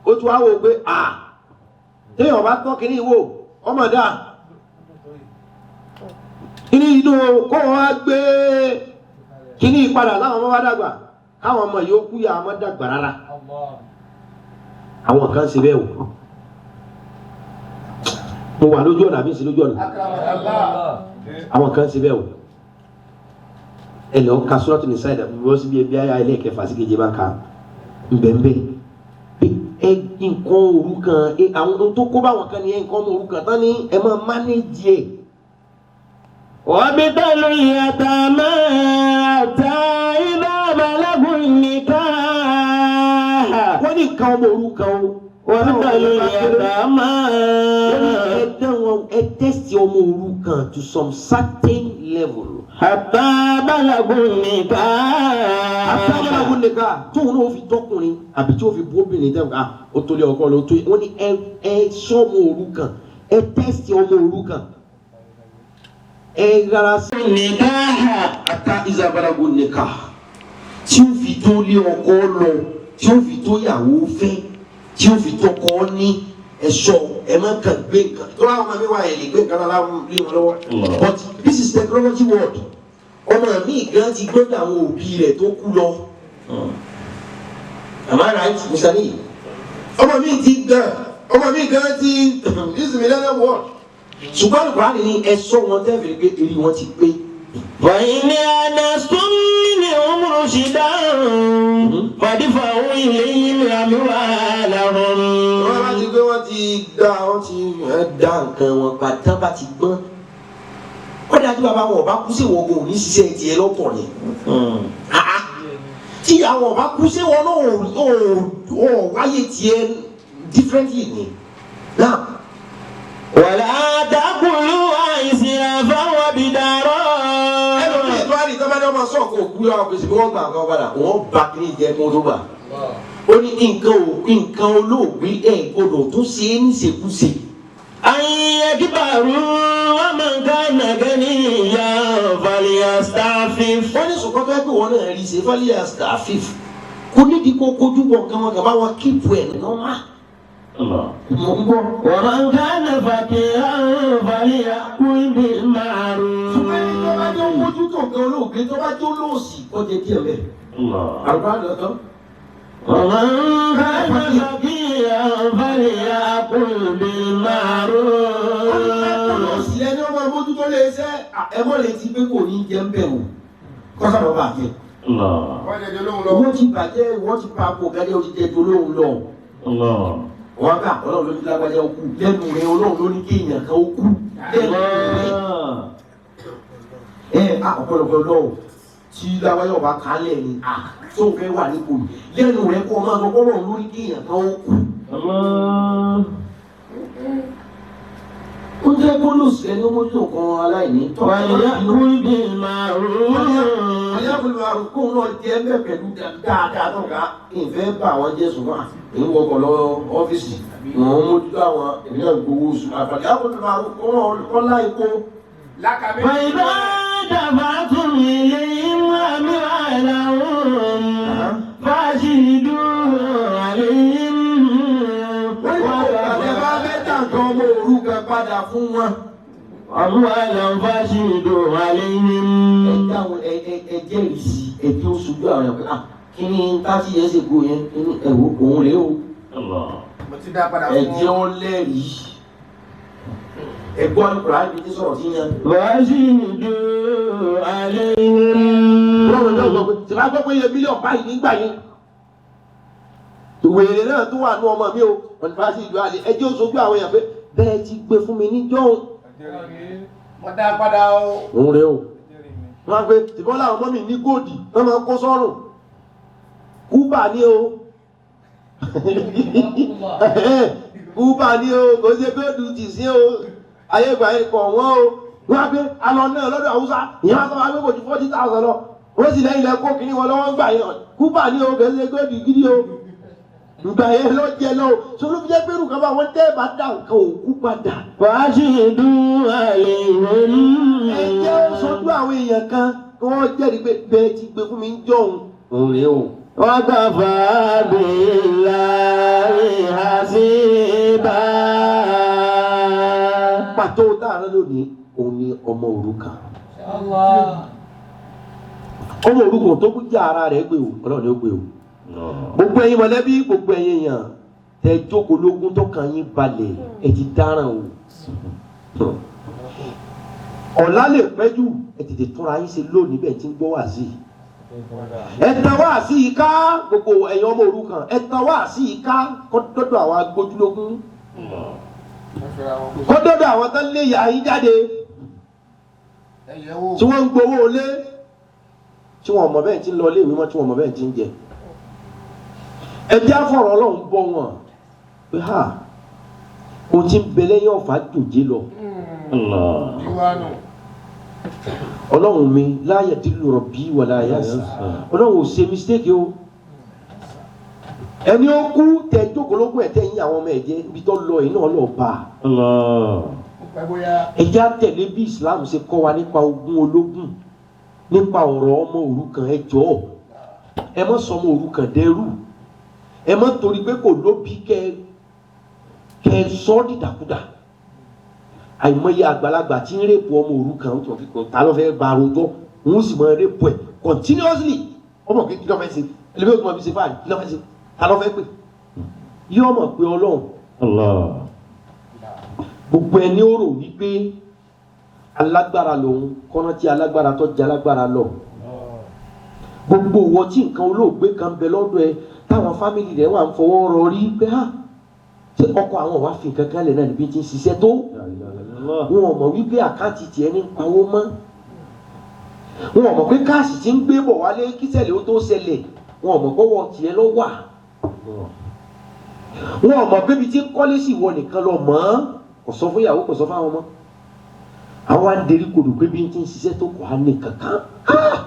Ó tún wá wò pé à téèyàn bá tọ́ kínní wò, ọmọ dà kínní inú kó wọn á gbé kínní padà láwọn ọmọ bá dàgbà, káwọn ọmọ yìí ó kú yà á má dàgbà rárá. Àwọn kan ṣe bẹ́ẹ̀ o. Mo wà lójú ọ̀nà àbí ń ṣe lójú ọ̀nà? Àwọn kan ṣe bẹ́ẹ̀ o. Ẹ lọ ka Suratu Nisa ìdá bọ́ síbi ẹbí ayé ẹlẹ́ẹ̀kẹfà sí keje bá ka nbẹ̀nbẹ̀ ẹ. Nǹkan òrukàn ẹ, àwọn ohun tó kó báwọn kan ní ẹ, nǹkan ọmọ òrukàn tán ní ẹ máa manage ẹ. وابتلوا اليتامى حتى إذا بلغوا النكاح. Wọ́n ní nǹkan ọmọ òrukàn o. وابتلوا اليتامى. Wọ́n ní ẹ dán wọn, ẹ test ọmọ òrukàn to some certain level. حتى بلغوا النكاح. Àtàwọn nìkan tóun náà fi tọkùnrin àbí tí ó fi bú obìnrin tẹ́ ah, ó tó lé ọkọ lọ tó. Wọ́n ní ẹ sọ́mọ òrukàn, ẹ test ọmọ òrukàn, ẹ rárá sí. النكاح. Ata isabalago nìkan tí ó fi tó lé ọkọ lọ, tí ó fi tó yàwó fẹ́, tí ó fi tọkọ ní ẹ̀ṣọ́. Ẹ má kàn gbé nǹkan tó láwọn ọmọ mi wà, ẹ lè gbé nǹkan lára lé wọn lọ́wọ́, but this is technology world. Ọmọ mi gan ti gbọ́dọ̀ àwọn òbí rẹ̀ tó kú lọ. Am I right, Mr. Lee? Ọmọ mi ti gan, ọmọ mi gan ti, this is millennium world. Ṣùgbọ́n Al-Qur'ani ní ẹ sọ wọn tẹ́fìrí pé eré wọn ti pé. فإن آنستم منهم رشدا فادفعوا إليهم أموالهم. Wọ́n bá ti gbé, wọ́n ti dá, wọ́n ti dá nǹkan wọn padà bá ti gbọ́n. Wọ́n dájú bàbá wọn ọba kú sí, ìwọ ogun òní ṣiṣẹ́ tiẹ̀ lọ́tọ̀ ni. Tí àwọn ọba kú sí, wọn náà ò wáyé tiẹ̀ differently ni. Now, ولا تأكلوا إسرافا وبدارا. Ẹlòmíì tó wá ní tọ́ba ní ọmọ sọ̀kò òkú yọ ọkùnrin sí bí wọ́n gbà nǹkan padà, wọ́n bá kiri jẹ́ kí wọ́n tó gbà. Ó ní nǹkan ò nǹkan olóògbé ẹ̀ gbọ́dọ̀ tó ṣe é níṣekúṣe. أن يكبروا ومن كان غنيا فليستعفف. Wọ́n ní sùkọ́ tó yẹ pé wọ́n náà rí ṣe فليستعفف, kò nídìí kó kojú bọ̀ nǹkan wọn kàn bá wọn keep ẹ̀ normal. Allah. Mo ń gbọ́. ومن كان فقيرا فليأكل بالمعروف. Ṣùgbọ́n ẹni tó bá jọ mójútó nǹkan olóògbé, tó bá jọ lóòsì, kó jẹ díẹ̀ bẹ́ẹ̀. Allah. Àlùbá lọ́tọ́. ومن كان فقيرا فليأكل بالمعروف. Olóòsì ẹni ọmọ mójútó lè ṣe ẹmọ lè ti pé kò ní jẹ ń bẹ̀ wò kọ́sà bàbá àjẹ. Allah. Wọ́n jẹ́ jolóhùn lọ. Wọ́n ti bàjẹ́, wọ́n ti pa àpò gẹ́gẹ́, ó ti jẹ jolóhùn lọ. Allah. Wọ́n gbà Ọlọ́run ló ní lágbájá ó kú lẹ́nu rẹ̀, Ọlọ́run ló ní kéèyàn kan ó kú lẹ́nu rẹ̀. Ẹ á ọ̀pọ̀lọpọ̀ lọ́wọ́ tí lágbájá ọba kálẹ̀ ni à tó fẹ́ wà nípò yìí lẹ́nu rẹ̀ kó ọmọ ọgbọ́n Ọlọ́run ló ní kéèyàn kan ó kú. Allah. Ó jẹ́ kó lòsì ẹni ó mójútó kan aláìní. وليأكل بالمعروف. Ayáfẹ́lẹ́ àrùkún náà jẹ́ bẹ́ẹ̀ pẹ̀lú dáadáa tó ká ìfẹ́ bá àwọn jẹ́ ṣùgbọ́n ń wọkọ̀ lọ ọ́fíìsì wọ́n mójútó àwọn èmi náà gbowó oṣù àfàlẹ́ ayáfẹ́lẹ́ àrùkún náà kọ́lá ikó. Lákàmí. فإذا دفعتم إليهم أموالهم فأشهدوا عليهم. Wọ́n ní ọ̀gá bá fẹ́ dà nǹkan ọmọ òrukàn padà fún wọn. أموالهم فأشهدوا عليهم. Ẹ dáhùn, ẹ ẹ ẹ jẹ́rìí sí ẹ tí ó ṣojú àwọn ẹ̀kọ́ ah kí ni 30 years ago yẹn, kí ni ẹ̀wọ̀ òun rèé o. Allah. Mo ti dá padà Ẹ fún jẹ́ ó lẹ́rìí. Ẹ gbọ́ àlùkùránì ibi tí sọ̀rọ̀ sí yẹn. فأشهدوا عليهم. Lọ́rọ̀ náà sọ pé tí wọ́n gbọ́ pé iye mílíọ̀nù báyìí nígbà yẹn. Wèrè náà tó wà ní ọmọ mi o, wọ́n ti bá sí ìlú àlè ẹjẹ́ ó sojú àwọn èèyàn pé bẹ́ẹ̀ ti gbé fún mi níjọ́ òun. Mo dá padà o. Òun rèé o. Wọ́n á gbé tìbọ́n láwọn ọmọ mi ní góòdì wọ́n máa kó sọ́rùn. Kúbà ní o. Kúbà ní o, kò ṣe góòdù tì sí o. Ayé ìgbà yẹn kọ̀ wọ́n o. Wọ́n á gbé alọ náà lọ́dọ̀ Haúsá, ìyẹn wá sọ wá pé kò ju 40,000 lọ. Wọ́n sì lẹ́yìn lẹ kó kínní wọn lọ́wọ́ ń gbà yẹn. Kúbà ní o, kò ṣe góòdù gidi o. Ìgbà yẹn lọ jẹ lọ. Sọlọ́ fi jẹ́ pé irú kan bá wọn tẹ́ bá dá nǹkan òkú padà. فأشهدوا عليهم. Ẹ jẹ́ ó sojú àwọn èèyàn kan kí wọ́n jẹ́rìí pé bẹ́ẹ̀ ti gbé fún mi ń jọ̀hún. Òun rèé o. وكفى بالله حسيبا. Pàtó táàrán lónìí òun ni ọmọ òrukàn. Ọmọ òrukàn tó kú jẹ́ ara rẹ̀ gbé o, Ọlọ́run ni ó gbé o. Gbogbo ẹ̀yin mọ̀lẹ́bí, gbogbo ẹ̀yin èèyàn tẹ jókòó lógún tó kàn yín balẹ̀, ẹ ti dáràn o. Ọ̀la lè pẹ́ jù, ẹ tètè túnra yín ṣe lónìí bẹ́ẹ̀ tí ń gbọ́ wá sí i. Ẹ tan wá sí i ká gbogbo ẹ̀yin ọmọ òrukàn, ẹ tan wá sí i ká kó dọ́dọ̀ àwọn agbójúlógún, kó dọ́dọ̀ àwọn tán lé ìyá yín jáde Ẹ yẹ̀ wò. tí wọ́n ń gbowó lé, tí wọ́n mọ̀ bẹ́ẹ̀ tí ń lọ ilé ìwé mọ́, tí wọ́n mọ̀ bẹ́ẹ̀ tí ń jẹ. Ẹ jẹ́ àfọ̀rọ̀ Ọlọ́run bọ́ wọn pé ha o ti ń bẹ lẹ́yìn ọ̀fà jòjé lọ. Allah. Diwanu. Ọlọ́run mi láyà dílù rọ̀bì wà láyà sí, Ọlọ́run ò ṣe mistake o. Ẹni ó kú tẹ jókòólógún ẹ̀ tẹ yín àwọn ọmọ ẹ̀ jẹ́ ibi tó lọ yìí náà lọ bá a. Allah. Ó pẹ́ bóyá. Ẹ jẹ́ á tẹ̀lé bí Islam ṣe kọ́ wa nípa ogún ológun, nípa ọ̀rọ̀ ọmọ òrukàn. Ẹ jọ̀ọ́, ẹ má sọ ọmọ òrukàn dẹrú. Ẹ má torí pé kò lóbi kẹ kẹ sọ ọ́ dìdàkudà. Àìmọye àgbàlagbà tí ń rape ọmọ òrukàn, ó tún fi kàn tá ló fẹ́ gba àròjọ, òun sì máa rape ẹ̀ continuously. Ọmọ kí ló fẹ́ ṣe, ẹlẹ́bí òtún máa fi ṣe fáàlì, kí ló fẹ́ ṣe, ta ló fẹ́ pè yí ọmọ pé Ọlọ́run. Allah. Gbogbo ẹni ó rò wípé alágbára lòun kọ́nà tí alágbára tó jẹ́ alágbára lọ. Gbogbo ìwọ tí nǹkan olóògbé kan bẹ lọ́dọ̀ ẹ, táwọn family rẹ̀ wà ń fọwọ́ rọrí pé ha ṣé ọkọ àwọn wàá fi nǹkan kan lẹ̀ náà níbi tí ń ṣiṣẹ́ tó, La ilaha illallah. wọn ò mọ̀ wípé account tiẹ̀ ní pawó mọ́, wọn ò mọ̀ pé cash ti ń gbé bọ̀ wálé kíṣẹ̀lẹ̀ ó tó ṣẹlẹ̀, wọn ò mọ̀ pọ́wọ́ tiẹ̀ lọ wà, wọn ò mọ̀ pé ibi tí ń kọ́lé sí ìwọ nìkan lọ mọ̀ ọ́n, kò sọ fún ìyàwó, kò sọ fáwọn ọmọ. Àwọn wa ń derí kodò pé bí n ti ń ṣiṣẹ́ tó kọ̀ á ní kankan. Ah!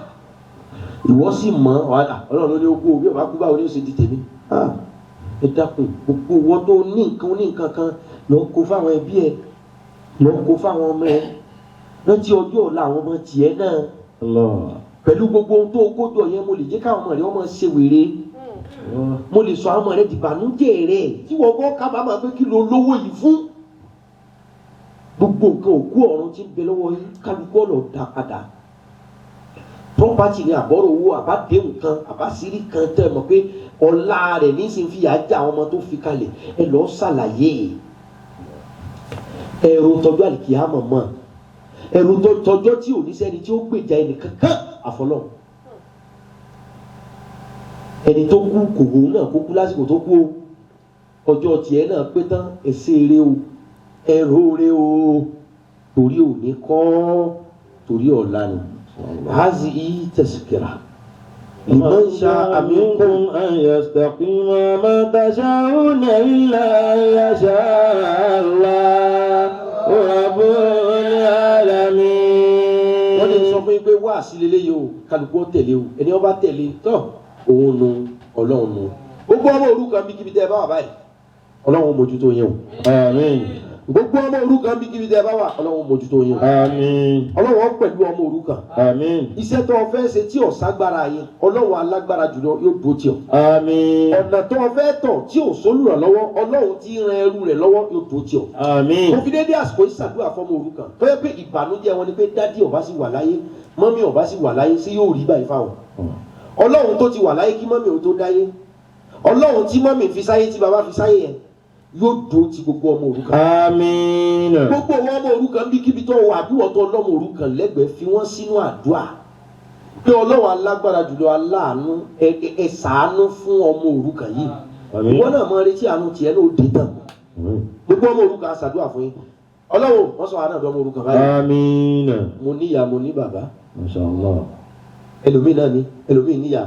Ìwọ sì mọ̀ ọ́, Ọlọ́run ló ní ó kú o, bí ọba kú báwo ni ó ṣe di tèmi? Ah! Ẹ dákun, gbogbo owó tó ní nǹkan ní nǹkan kan lọ kó fáwọn ẹbí ẹ, lọ kó fáwọn ọmọ ẹ, rántí ọjọ́ ọ̀la àwọn ọmọ tiẹ̀ náà. Allah. Pẹ̀lú gbogbo ohun tó kójọ yẹn, mo lè jẹ́ káwọn ọmọ rẹ ọmọ ṣe wèrè, mo lè sọ àwọn ọmọ rẹ dìbànújẹ́ rẹ tí wọ́n gbọ́ kábàámọ̀ pé kí ló lówó yìí fún. Gbogbo nǹkan òkú ọ̀run tí ń bẹ lọ́wọ́ yín, kálukú ọ̀nà dá padà. Property ni àbọ̀rọ̀ owó, àbádéhùn kan, àbásírí kan tẹ́ ẹ mọ̀ pé ọ̀la rẹ̀ nísìnyí fìyà já àwọn ọmọ tó fi kalẹ̀, ẹ lọ́ọ́ ṣàlàyé. Ẹ̀rù tọjú àlìkìyámọ̀ mọ́, ẹ̀rù tọjọ́ tí ò ní sẹ́ni tí ó gbèjà ẹnì kankan àfọlọ́hun. Ẹni tó kú kò wò náà kó kú lásìkò tó kú o, ọjọ́ tiẹ̀ náà pé tán. Ẹsẹ̀ eré o, ẹ̀rọ eré o, torí òní kọ́, torí ọ̀la ni. Hazihi tazkira liman sha'a minkum منكم أن يستقيم ما تشاءون إلا أن يشاء الله رب العالمين. Wọ́n lè sọ fún yín pé wá sí leléyìí o, kálukú ó tẹ̀lé o, ẹni ó bá tẹ̀lé tán òun nu Ọlọ́run nu. Gbogbo ọmọ òrukàn bí kíbi tẹ́ ẹ bá wà báyìí, Ọlọ́run ó mójútó yín o. آمين. Gbogbo ọmọ òrukàn bí kíbi tẹ́ ẹ bá wà, Ọlọ́run ó mójútó yín o. آمين. Ọlọ́run ó pẹ̀lú ọmọ òrukàn. آمين. Iṣẹ́ tó o fẹ́ ṣe tí ò ságbára yẹn, Ọlọ́run alágbára jùlọ yóò dúró tì ọ́. آمين. Ọ̀nà tó o fẹ́ tọ̀ tí ò sólùrànlọ́wọ́, Ọlọ́run tí ń ran ẹrú rẹ̀ lọ́wọ́ yóò dúró tì ọ́. آمين. Mo fi dédé àsìkò yìí ṣàdúrà fọmọ òrukàn tó yẹ pé ìbànújẹ́ wọn ni pé daddy ọba sì wà láyé, mummy ọba sì wà láyé, sí yóò rí báyìí fáwọn. Ọlọ́run tó ti wà láyé kí mummy ò tó dáyé, Ọlọ́run tí mummy fi sáyé, tí bàbá fi sáyé yẹn, yóò dúró ti gbogbo ọmọ òrukàn. آمين. Gbogbo wọn ọmọ òrukàn bí kíbi tó wà, bí wọ́n tó ọlọ́mọ òrukàn lẹ́gbẹ̀ẹ́, fi wọ́n sínú àdúrà pé Ọlọ́run alágbára jùlọ, aláàánú, ẹ ṣàánú fún ọmọ òrukàn yìí. آمين. Ìwọ náà mọ retí àánú tiẹ̀ náà ó dé tán. Gbogbo ọmọ òrukàn, a ṣàdúrà fún yín. Ọlọ́run wọ́n sọ àánú ọmọ òrukàn báyìí. آمين. Mo níyà, mo ní bàbá. ما شاء الله. Ẹlòmíì náà ní, ẹlòmíì níyà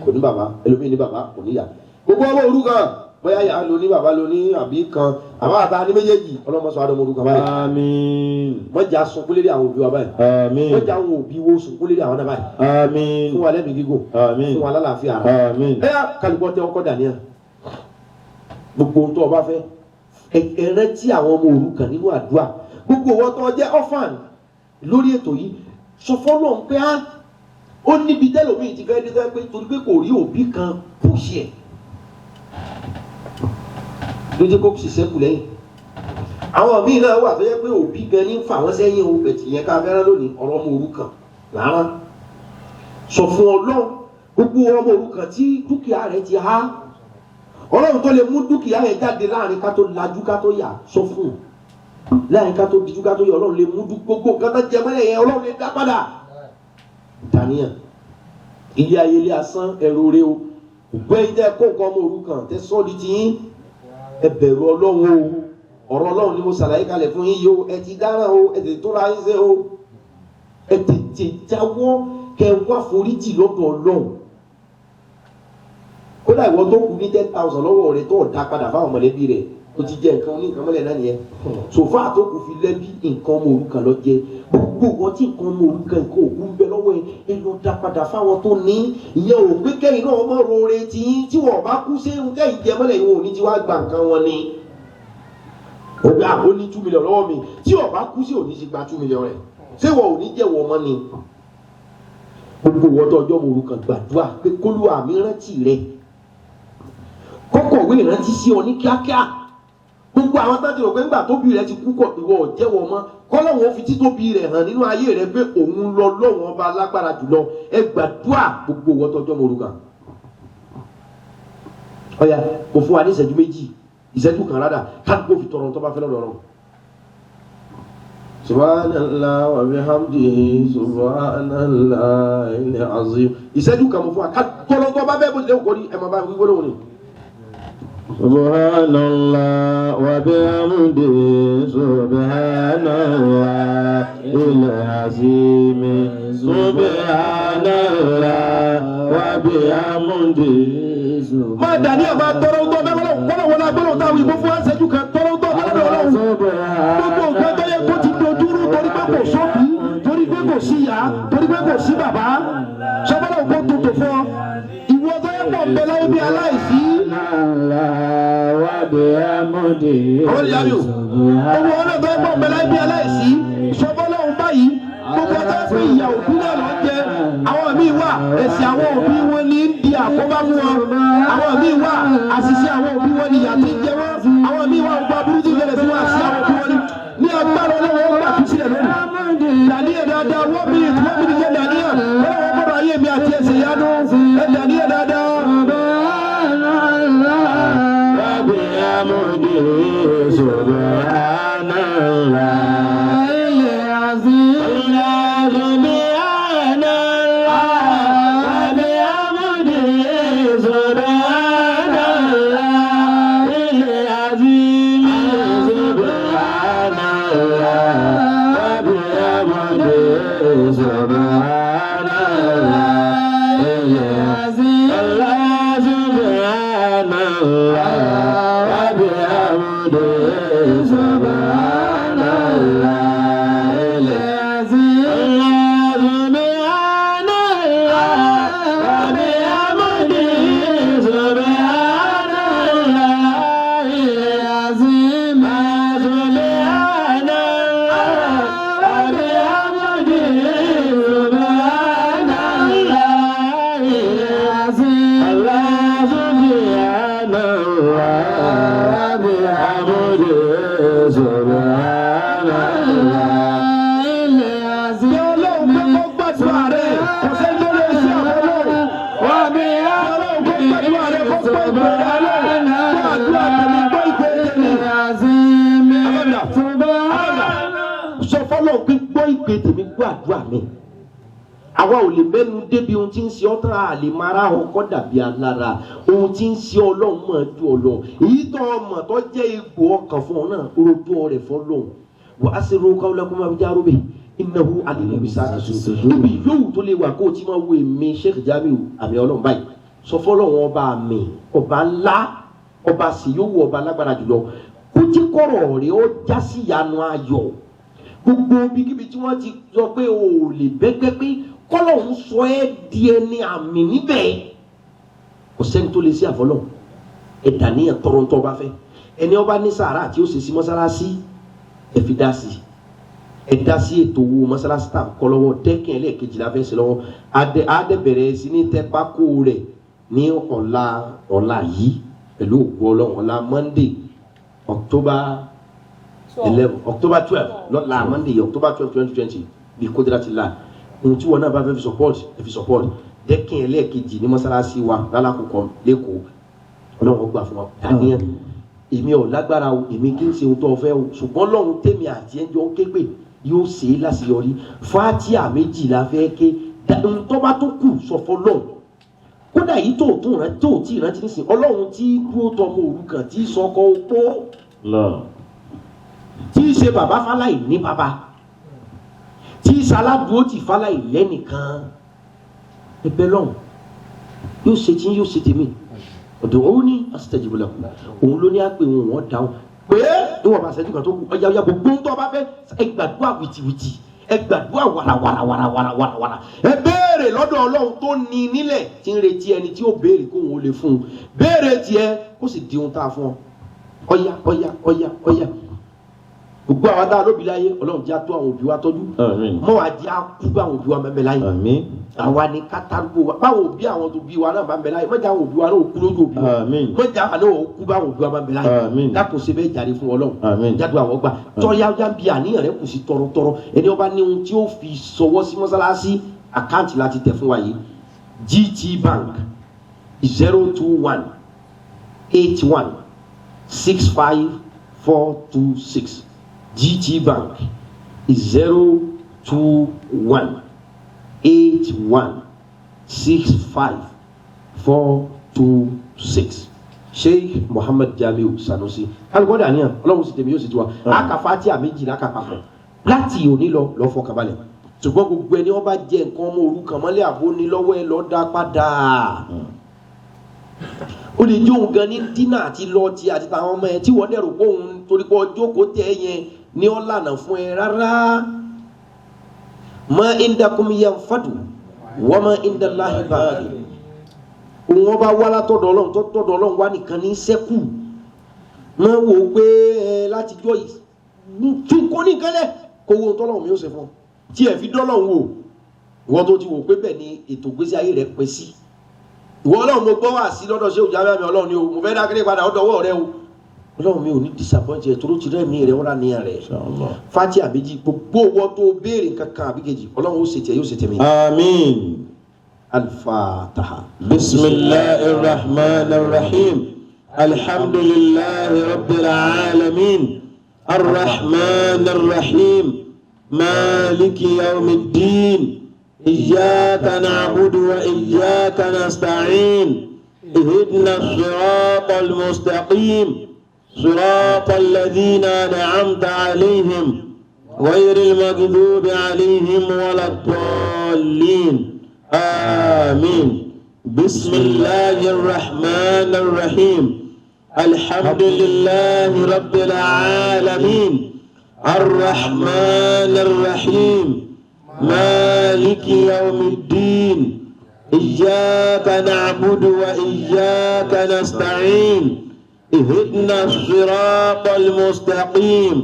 kò ní bàbá, ẹlòmíì ní bàbá kò níyà. Gbogbo ọmọ òrukàn, bóyá yà á lo ní bàbá, lo ní àbí kan àbá àtà ní méjèèjì, ọlọ́mọ sọ àánú ọmọ òrukàn báyìí. آمين. Wọ́n jà sunkún lérí àwọn òbí wa báyìí. آمين. Wọ́n jà àwọn òbí wo sunkún lérí àwọn náà báyìí. آمين. Fún wa lẹ́mìí gígùn. آمين. Fún wa lálàáfíà ara. آمين. Ẹ yà kálukọ́ tẹ ọkọ dàníyà, gbogbo ohun tó o bá fẹ́, ẹ rántí àwọn ọmọ òrukàn nínú àdúrà. Gbogbo wọn tó jẹ́ orphan lórí ètò yìí, sọ fọ́lọ́run pé á ó níbi tẹ́lòmíì ti fẹ́ dé fẹ́ pé torí pé kò rí òbí kan push ẹ̀ ló jẹ́ kó ṣiṣẹ́ kù lẹ́yìn. Àwọn míì náà wà tó yẹ pé òbí gan ní ń fà wọ́n sẹ́yìn o, bẹ̀tì yẹn ká fẹ́ràn lónìí. Ọ̀rọ̀ ọmọ òrukàn làárọ̀ sọ fún Ọlọ́run. Gbogbo ọmọ òrukàn tí dúkìá rẹ̀ ti há, Ọlọ́run tó lè mú dúkìá yẹn jáde láàrin ká tó lajú ká tó yà, sọ fún un, láàrin ká tó dijú ká tó yà, Ọlọ́run lè mú gbogbo nǹkan tó jẹ mọ́lẹ̀ yẹn, Ọlọ́run lè dá padà. Daniel, ilé ayé ilé asán, ẹ̀rù rẹ o. Gbẹ́yìn tẹ́ kó nǹkan ọmọ òrukàn tẹ́ sọ́ọ́ di tiyín, ẹ bẹ̀rù Ọlọ́run o. Ọ̀rọ̀ Ọlọ́run ni mo ṣàlàyé kalẹ̀ fún yín yìí o. Ẹ ti dáràn o, ẹ tètè tó ra yín ṣe o, ẹ tètè jáwọ́ kẹ wá foríjì lọ́dọ̀ Ọlọ́run. Kódà ìwọ tó kù ní 10,000 lọ́wọ́ rẹ tó ọ̀dà padà fáwọn mọ̀lẹ́bí rẹ, o ti jẹ nǹkan oní nǹkan mọ́lẹ̀ náà nìyẹn. Sòfà tó kù fi lẹ́bí nǹkan ọmọ òrukàn lọ jẹ. Gbogbo wọn tí nǹkan ọmọ òrukàn, nǹkan òkú ń bẹ lọ́wọ́ ẹ, ẹ lọ dá padà fáwọn tó ní. Ìyẹn ò pé kẹ́yìn náà ọmọ rore tí yín tí wọn bá kú sí kẹ́yìn jẹ mọ́lẹ̀, ìwọ̀n ò ní ti wá gba nǹkan wọn ni. Òbí àbó ní 2 million lọ́wọ́ mi, tí wọn bá kú sí òní ti gba 2 million rẹ̀, ṣé wọn ò ní jẹ́wọ́ ọmọ ni? Gbogbo wọn tó ọjọ́ ọmọ òrukàn, gbàdúrà pé kólúwa mi rántí rẹ, kọ́kọ̀wé ìrántí sí ọ ní kíákíá. Gbogbo àwọn tó ti rò pé ńgbà tóbi rẹ ti kú kọ ìwọ ọ̀jẹ̀wọ̀ mọ́, kọ́lọ́hún ó fi títóbi rẹ̀ hàn nínú ayé rẹ pé òun lọ lọ́wọ́n ọba lágbára jùlọ. Ẹ gbàdúrà, gbogbo wọn tọjọ́ mọ òrukàn. Ọ̀yà kò fún wa ní ìṣẹ́jú 2, ìṣẹ́jú kan rádà, kálukú fi tọrọ tó bá fẹ́ lọ́dọ̀ Ọlọ́run. Subhanallah wa bihamdihi, subhanallah ilẹ̀ azim. Ìṣẹ́jú kan mo fún wa, ká tọrọ tó bá fẹ́, bó tilẹ̀ kọ́ ni ẹ̀ máa bá wí gbólóhùn ni. سبحان الله وبحمده، سبحان الله العظيم، سبحان الله وبحمده. Máa dàní ẹ̀, máa tọrọ tó fẹ́ lọ́wọ́ kọ́lọ́ wọlé agbọ́dọ̀ táwọn ìbò fún wa, ìṣẹ́jú kan, tọrọ tó fẹ́ lọ́dọ̀ Ọlọ́run. Gbogbo nǹkan tó yẹ kó ti dojúrú torí pé kò sóbì, torí pé kò sí ìyá, torí pé kò sí bàbá, sọ́kọ́lọ́ kó tuntun fún ọ. Ìwọ tó yẹ pọ̀ ń bẹ láyé bí aláìsí. Subhanallah wa bihamdihi. Àwọn ìyá mi ò. Owó ọlọ́gbẹ́ bọ̀ bẹ́lá bí aláìsí. Sọ́fọ́lọ́hún báyìí. Gbogbo ọjọ́ pé ìyá òbí náà lọ jẹ. Àwọn míì wà ẹ̀sìn àwọn òbí wọn ní ń di àkóbá fún wọn. Àwọn míì wà àṣìṣe àwọn òbí wọn ní ìyà tí ń jẹ wọ́n. Àwọn míì wà gbogbo aburú tí ń ṣẹlẹ̀ sí wọn àṣìṣe àwọn òbí wọn ní. Ní agbára Ọlọ́run ó gbà tú sílẹ̀ lónìí. Dàníyàn dáadáa wọ́n mi wọ́n mi nìyẹn dàníyàn. Ọlọ́run gbọ́dọ̀ ayé mi àti ẹsẹ̀ yanu. Ẹ dàníyàn dáadáa. Subhanallah wa bihamdihi. Subhanallah. Bí Ọlọ́run pé kó gbàdúrà rẹ̀, kò sẹ́ni tó lè ṣe àwọn Ọlọ́run. Bí Ọlọ́run kó gbàdúrà rẹ̀, kó gbọ́ ìpè rẹ̀ Ọlọ́run. Gbọ́ àdúrà tèmi, gbọ́ ìpè tèmi. Abẹ́bìlà, abẹ́bìlà, sọ fọ́lọ́run pé gbọ́ ìpè tèmi, gbọ́ àdúrà mi. Àwa ò lè mẹ́nu débi ohun tí ń ṣe ọ́ tán, a lè máa ra ọkọ́ dàbí alára. Ohun tí ń ṣe Ọlọ́run mọ̀ ju Ọlọ́run. Èyí tó ọmọ tó jẹ́ ipò ọkàn fún ọ náà, rojú rẹ̀ fọ́lọ́run. Wà á sì ro káwọlẹ́kùn máa fi já rúbẹ̀. Innahu alimun bisaati sudur. Níbi yóò tó lè wà kó o ti máa wo èmi Sheikh Jamiu àmì Ọlọ́run báyìí. Sọ fọ́lọ́run ọba àmì, ọba ńlá, ọba sì yóò wọ ọba lágbára jùlọ. Kó jí kọ̀rọ̀ rẹ̀ ó já sí ìyanu ayọ̀. Gbogbo ibikíbi tí wọ́n ti sọ pé o ò lè bẹ́gbẹ́ pé kọ́lọ́hún sọ ẹ́ di ẹni àmì níbẹ̀. Kò sẹ́ni tó lè sí àfọlọ́hún. Ẹ̀dá níyàn tọrọ ń tọ́ bá fẹ́. Ẹni ọba ní sàárà tí ó ṣe sí mọ́sálásí, ẹ fi dá sí i. Ẹ dá sí ètò owó mọ́sálásí tá à ń kọ́ lọ́wọ́ dẹ́kìn ẹlẹ́ẹ̀kejì la fẹ́ ṣe lọ́wọ́. Adẹ bẹ̀rẹ̀ sí ní tẹ́pákó rẹ̀ ní ọ̀la ọ̀la yìí pẹ̀lú ògo Ọlọ́run ọ̀la Monday October 11 October 12 lọ́la Monday October 12 2020 bí kódírátì la ohun tí wọn náà bá fẹ́ fi support ẹ fi support dẹ́kìn ẹlẹ́ẹ̀kejì ní mọ́sálásí wa lálákòókò lẹ́kọ̀ọ́ Ọlọ́run ó gbà fún wa dàníyàn èmi ò lágbára o èmi kì í ṣe ohun tó o fẹ́ o ṣùgbọ́n Ọlọ́run tèmi àti ẹjọ́ ń ké pè yóò ṣe é láṣeyọrí Fátíà méjì la fẹ́ ké ohun tó bá tó kù sọ fọlọ́run kódà yìí tó tún rántí tó tí rántí nísìn Ọlọ́run tí dúró tọmọ òrukàn tí sọkọ opó tí í ṣe bàbá fáláì ní bàbá tí í ṣaládùúró tì fáláì lẹ́nìkan ẹgbẹ́ lọ́hùn yóò ṣe tí yóò ṣe tèmi ọ̀dọ̀ òun ní astajib lakum òun ló ní àpè òun wọ́n dáhùn pé níwọ̀n bá ṣẹ́jú kan tó kù ọjà ọjà gbogbo ń tọ́ bá fẹ́ ẹ gbàdúrà wìtìwìtì ẹ gbàdúrà wàràwàràwàràwàrà ẹ béèrè lọ́dọ̀ Ọlọ́run tó ní nílẹ̀ tí ń retí ẹni tí ó béèrè kóun ó lè fún un béèrè tiẹ̀ kó sì di ohun tá a fún ọ ọ̀yá ọ̀yá ọ̀yá ọ̀yá gbogbo àwọn tá a lóbi láyé Ọlọ́run jẹ́ àtọ́ àwọn òbí wa tọ́jú mọ́ wa jẹ́ àkú bá àwọn òbí wa mẹ́mẹ́ láyé àwa ni kátàrúgbó wa báwo òbí àwọn tó bí wa náà bá ń bẹ láyé mọ́jà àwọn òbí wa náà kú lójú òbí wa mọ́jà àwọn náà kú báwọn òbí wa bá ń bẹ láyé dákun ṣe bẹ́ẹ̀ jàre fún Ọlọ́run jáde àwọn gbà tọ́yá yá bí àníyàn rẹ kù sí tọrọtọrọ ẹni ọba ní ohun tí ó fi sọwọ́ sí mọ́sálásí àkáǹtì láti tẹ̀ fún wa yìí GT Bank 021 81 65 426 GT Bank 021 81 65 426 Sheikh Muhammad Jamiu Sanusi alùpùpù àníyàn Ọlọ́run sì tèmi yóò sì tiwa aka fatia méjìlá ká papọ̀ láti òní lọ lọ fọkàn balẹ̀ ṣùgbọ́n gbogbo ẹni wọ́n bá jẹ nǹkan ọmọ òrukàn mọ́lẹ̀ àbó ní lọ́wọ́ ẹ lọ́ọ́ dá padà ó lè jó òun gan ní dínà àti lọ ti àti tàwọn ọmọ ẹ tí wọ́n dẹ̀rù pé òun torí pé ọjọ́ kò tẹ̀ ẹ yẹn ní ọ́ lànà fún ẹ rárá ma indakum yanfadu wa ma indallahi baqi Òun ọba wá látọ̀dọ̀ Ọlọ́run, tó tọ̀dọ̀ Ọlọ́run wá nìkan ní sẹ́kù. Máa wò ó pé ẹ látijọ́ yìí tún kó nìkan lẹ̀ kó wo ohun tọ́lọ́run mi ó ṣe fún ọ tí ẹ fi dọ́lọ́run wò. Ìwọ tó ti wò pé bẹ́ẹ̀ ni ètò ìgbésí ayé rẹ pín sí, ìwọ Ọlọ́run mo gbọ́ wá sí lọ́dọ̀ ṣé òjá mi Ọlọ́run ni o, mo fẹ́ dákẹ́lẹ́ padà ọ̀dọ̀ ọwọ́ rẹ o. Ọlọ́run mi ò ní disappoint ẹ toró ti rẹ́ mi rẹ wọ́n rà níyà rẹ. Inshallah. Fatia méjì, gbogbo owó tó béèrè kankan àbí kejì, Ọlọ́run ó ṣe tiẹ̀, yóò ṣe tẹ̀mí. Àmín. Al-Fatiha. بسم الله الرحمن الرحيم. الحمد لله رب العالمين، الرحمن الرحيم، مالك يوم الدين، إياك نعبد وإياك نستعين، اهدنا الصراط المستقيم، صراط الذين أنعمت عليهم، غير المغضوب عليهم ولا الضالين، آمين. بسم الله الرحمن الرحيم. الحمد لله رب العالمين، الرحمن الرحيم، مالك يوم الدين، إياك نعبد وإياك نستعين، اهدنا الصراط المستقيم،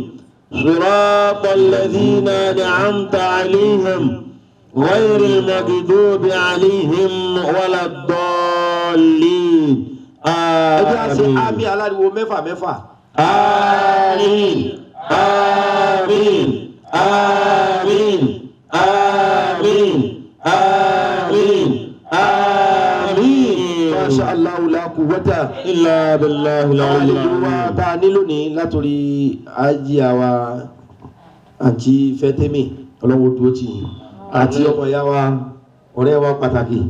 صراط الذين أنعمت عليهم، غير المغضوب عليهم ولا الضالين. Ẹ jẹ́ àṣẹ آمين. Àmì aláriwo mẹ́fà mẹ́fà. آمين، آمين، آمين، آمين، آمين، آمين. Masha Allah, la quwwata إلا بالله àwọn العلي àlejò wa العظيم. tá a ní lónìí látòrí ajíà wa àti fẹtẹmí, Ọlọ́run dúró tì yín, àti ọmọ ìyá wa, ọ̀rẹ́ wa pàtàkì,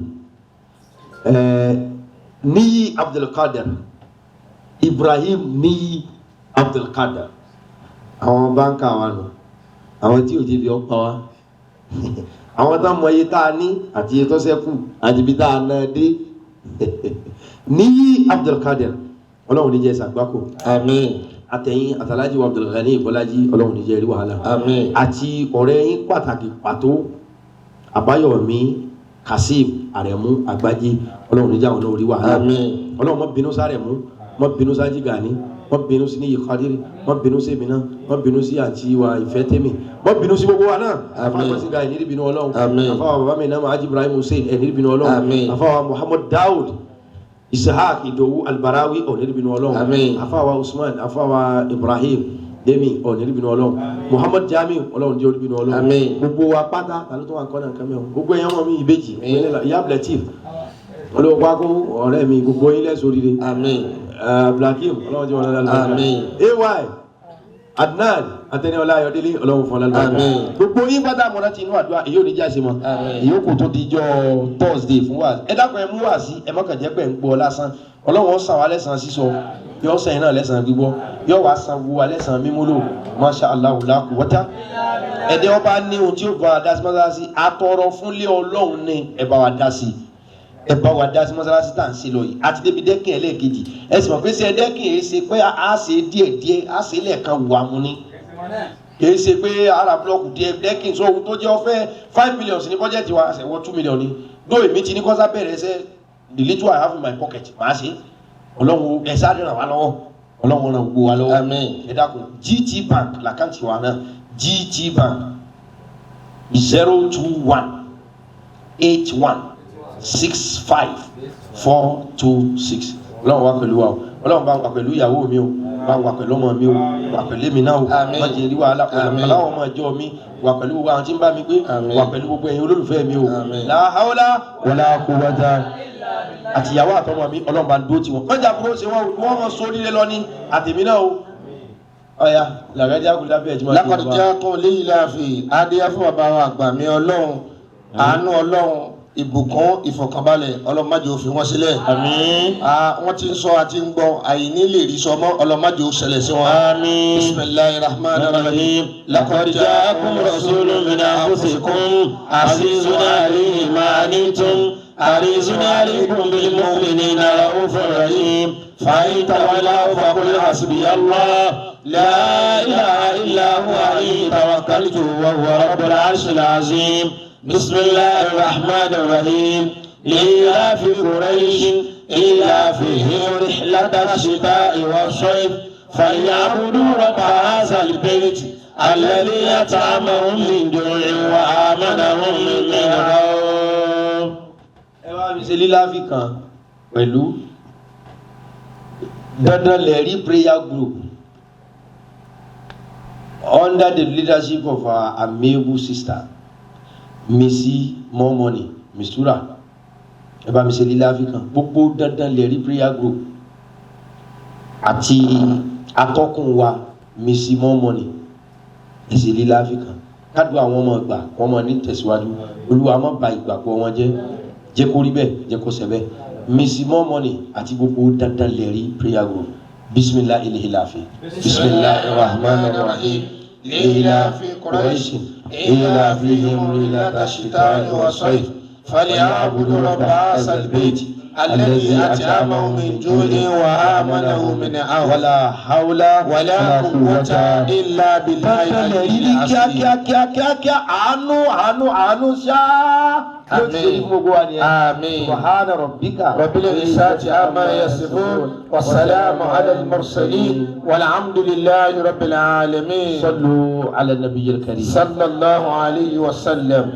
Níyì Abdulkader Ibrahim, Níyì Abdulkader, àwọn báńkà wa nù, àwọn tí ò ti fi ọ̀pá wa, àwọn tó mọ iye tá a ní àti iye tó ṣẹ́kù àti ibi tá a ná dé. Níyì Abdulkader, Ọlọ́run ní jẹ́ ṣàgbákò. آمين. Àtẹ̀yìn àtàlájì wa Abdulghani Bọ́lájí, Ọlọ́run ní jẹ́ rí wàhálà. آمين. Àti ọ̀rẹ́ yín pàtàkì pàtó, Àbáyọ̀mí Kazeem Àrẹ̀mú Àgbájé, Ọlọ́run ní jẹ́ àwọn náà rí wàhálà. آمين. Ọlọ́run má bínú sáré mú, má bínú sáájì Gani, má bínú sí Níyì Kádírì, má bínú sí èmi náà, má bínú sí àǹtí wa Ìfẹ́ tèmi, má bínú sí gbogbo wa náà. Àmín. Àfáà sí ga ẹ̀ níbi bínú Ọlọ́run. Àmín. Àfáà bàbá mi náà Haji Ibrahim Hussein ẹ̀ níbi bínú Ọlọ́run. Àmín. Àfáà Muhammad Daoud Ishaq Idowu Albarawi ọ̀ níbi bínú Ọlọ́run. Àmín. Àfáà Usman, àfáà Ibrahim Demi ọ̀ níbi bínú Ọlọ́run. Muhammad Jamiu, Ọlọ́run jẹ́ orí bínú Ọlọ́run. Àmín. Gbogbo wa pátá ta ló tó wà ń kọ́ náà nǹkan mẹ́wọ̀n, gbogbo ẹ̀yàn ọmọ mi ìbejì, Àmín. ìyá Abdulateef olówó pákó ọ̀rẹ́ mi, gbogbo yín lẹ́sọ̀ oríire. آمين. Abdulhakeem, Ọlọ́run jẹ́ wọn lọ́la. Àmín. Ay Adnan Atẹniọlá Ayọ̀délé, Ọlọ́run fún ọlọ́lá. Àmín. Gbogbo yín pátá mọ̀nà ti inú àdúrà èyí ò ní jáse mọ́. Àmín. Èyí ó kò tó di ijọ́ Thursday fún wa. Ẹ dákun, ẹ mú wá sí, ẹ mọ̀kàn jẹ́ pé ń gbọ́ lásán. Ọlọ́run ó san wá lẹ́san sísọ, yóò san yín náà lẹ́san gbígbọ́, yóò wá san wo wa lẹ́san mímúlò. Masha Allah, la quwwata. Ẹ̀dẹ́ ọba ní ohun tí ó bá wa dá sí mọ́sálásí, atọrọ fúnlé Ọlọ́run ní ẹ bá wa dá sí, ẹ bá wa dá sí mọ́sálásí tá à ń ṣe lọ yìí àti débi dẹ́kìn ẹlẹ́ẹ̀kejì. Ẹ sì mọ̀ pé ṣe dẹ́kìn yìí ṣe pé a ṣe díẹ̀ díẹ̀, a ṣe lẹ́ẹ̀kan wà mú ni, kì í ṣe pé ara búlọ́ọ̀kù díẹ̀ dẹ́kìn. So ohun tó jẹ́ ọ̀fẹ́ 5 million sí ní bọ́jẹ̀tì wa, ṣe wọ́n 2 million ni dó. Èmi ti ní kọ́sá bẹ̀rẹ̀ ẹsẹ̀, the little I have in my pocket màá ṣe. Ọlọ́run ẹ sáré ràn wá lọ́wọ́, Ọlọ́run ràn gbogbo wa lọ́wọ́. Àmín. Ẹ dákun, GT Bank làkàntì wa náà, GT Bank, 0218165426. Ọlọ́run wà pẹ̀lú wa o. Ọlọ́run bá wà pẹ̀lú ìyàwó mi o, bá wà pẹ̀lú ọmọ mi o, wà pẹ̀lú èmi náà o. Àmín. Má jẹ́ rí wàhálà pẹ̀lú Àmín. aláwọ̀ ọmọ ìjọ mi, wà pẹ̀lú gbogbo àwọn tí ń bá mi gbé, Àmín. wà pẹ̀lú gbogbo ẹ̀yin olólùfẹ́ mi o. Àmín. La hawla wala quwwata. Àtìyàwó àtọmọ mi, Ọlọ́run bá ń dúró tiwọn, wọ́n jà kúrò ṣe wọ́n wọ́n mọ sóríire lọ ní àtẹ̀mí náà o. Ọ̀ya làgájá kúlẹ̀ lábẹ́ ẹ̀ tí wọ́n ti Lápàdé jẹ́ kó léyìí láàfin adéyá fún bàbá wa àgbà mi. Ọlọ́run, àánú Ọlọ́run, ìbùkún, ìfọ̀kànbalẹ̀, Ọlọ́run má jẹ́ ó fi wọ́n sílẹ̀. Àmín. Wọ́n ti ń sọ àti ń gbọ́, àìní lè rí sọ mọ́, Ọlọ́run má jẹ́ ó ṣẹlẹ̀ sí wọn. آمين. بسم الله الرحمن الرحيم. لقد جاءكم رسول من أنفسكم، عزيز عليه ما عنتم، حريص عليكم بالمؤمنين رؤوف رحيم. فإن تولوا فقل حسبي الله لا إله إلا هو، عليه توكلت وهو رب العرش العظيم. بسم الله الرحمن الرحيم. لإيلاف قريش إيلافهم رحلة الشتاء والصيف فليعبدوا رب هذا البيت الذي أطعمهم من جوع وآمنهم من خوف. Ẹ wá fi ṣe líláfi kan pẹ̀lú dandan lè rí prayer group under the leadership of our amiable sister, Missy More Money Mistura. Ẹ bá mi ṣe líláfi kan gbogbo dandan lè rí prayer group àti atọ́kùn wa, Missy More Money. Ẹ ṣe líláfi kan kádùn àwọn ọmọ ìgbà wọn mọ ní tẹ̀síwájú. Olúwa má bà ìgbàgbọ́ wọn jẹ́, jẹ́ kó rí bẹ́ẹ̀, jẹ́ kó ṣẹ bẹ́ẹ̀. Missy More Money àti gbogbo dandan lè rí prayer group. Bisimilah ilahilafi. Bisimilahi rahman rahim. لإيلاف قريش إيلافهم رحلة الشتاء والصيف فليعبدوا رب هذا البيت الذي أطعمهم من جوع وآمنهم من خوف. Wàlá hawla ولا قوة إلا بالله Dandan lè rí العلي ní العظيم. kíákíá kíákíá kíá. Àánú, àánú, àánú ṣáá yóò ti ṣe ní gbogbo wa nìyẹn. آمين. Subhana rabbika رب العزة عما يصفون والسلام على المرسلين والحمد لله رب العالمين. Sallu ala nabiyil karim. صلى الله عليه وسلم.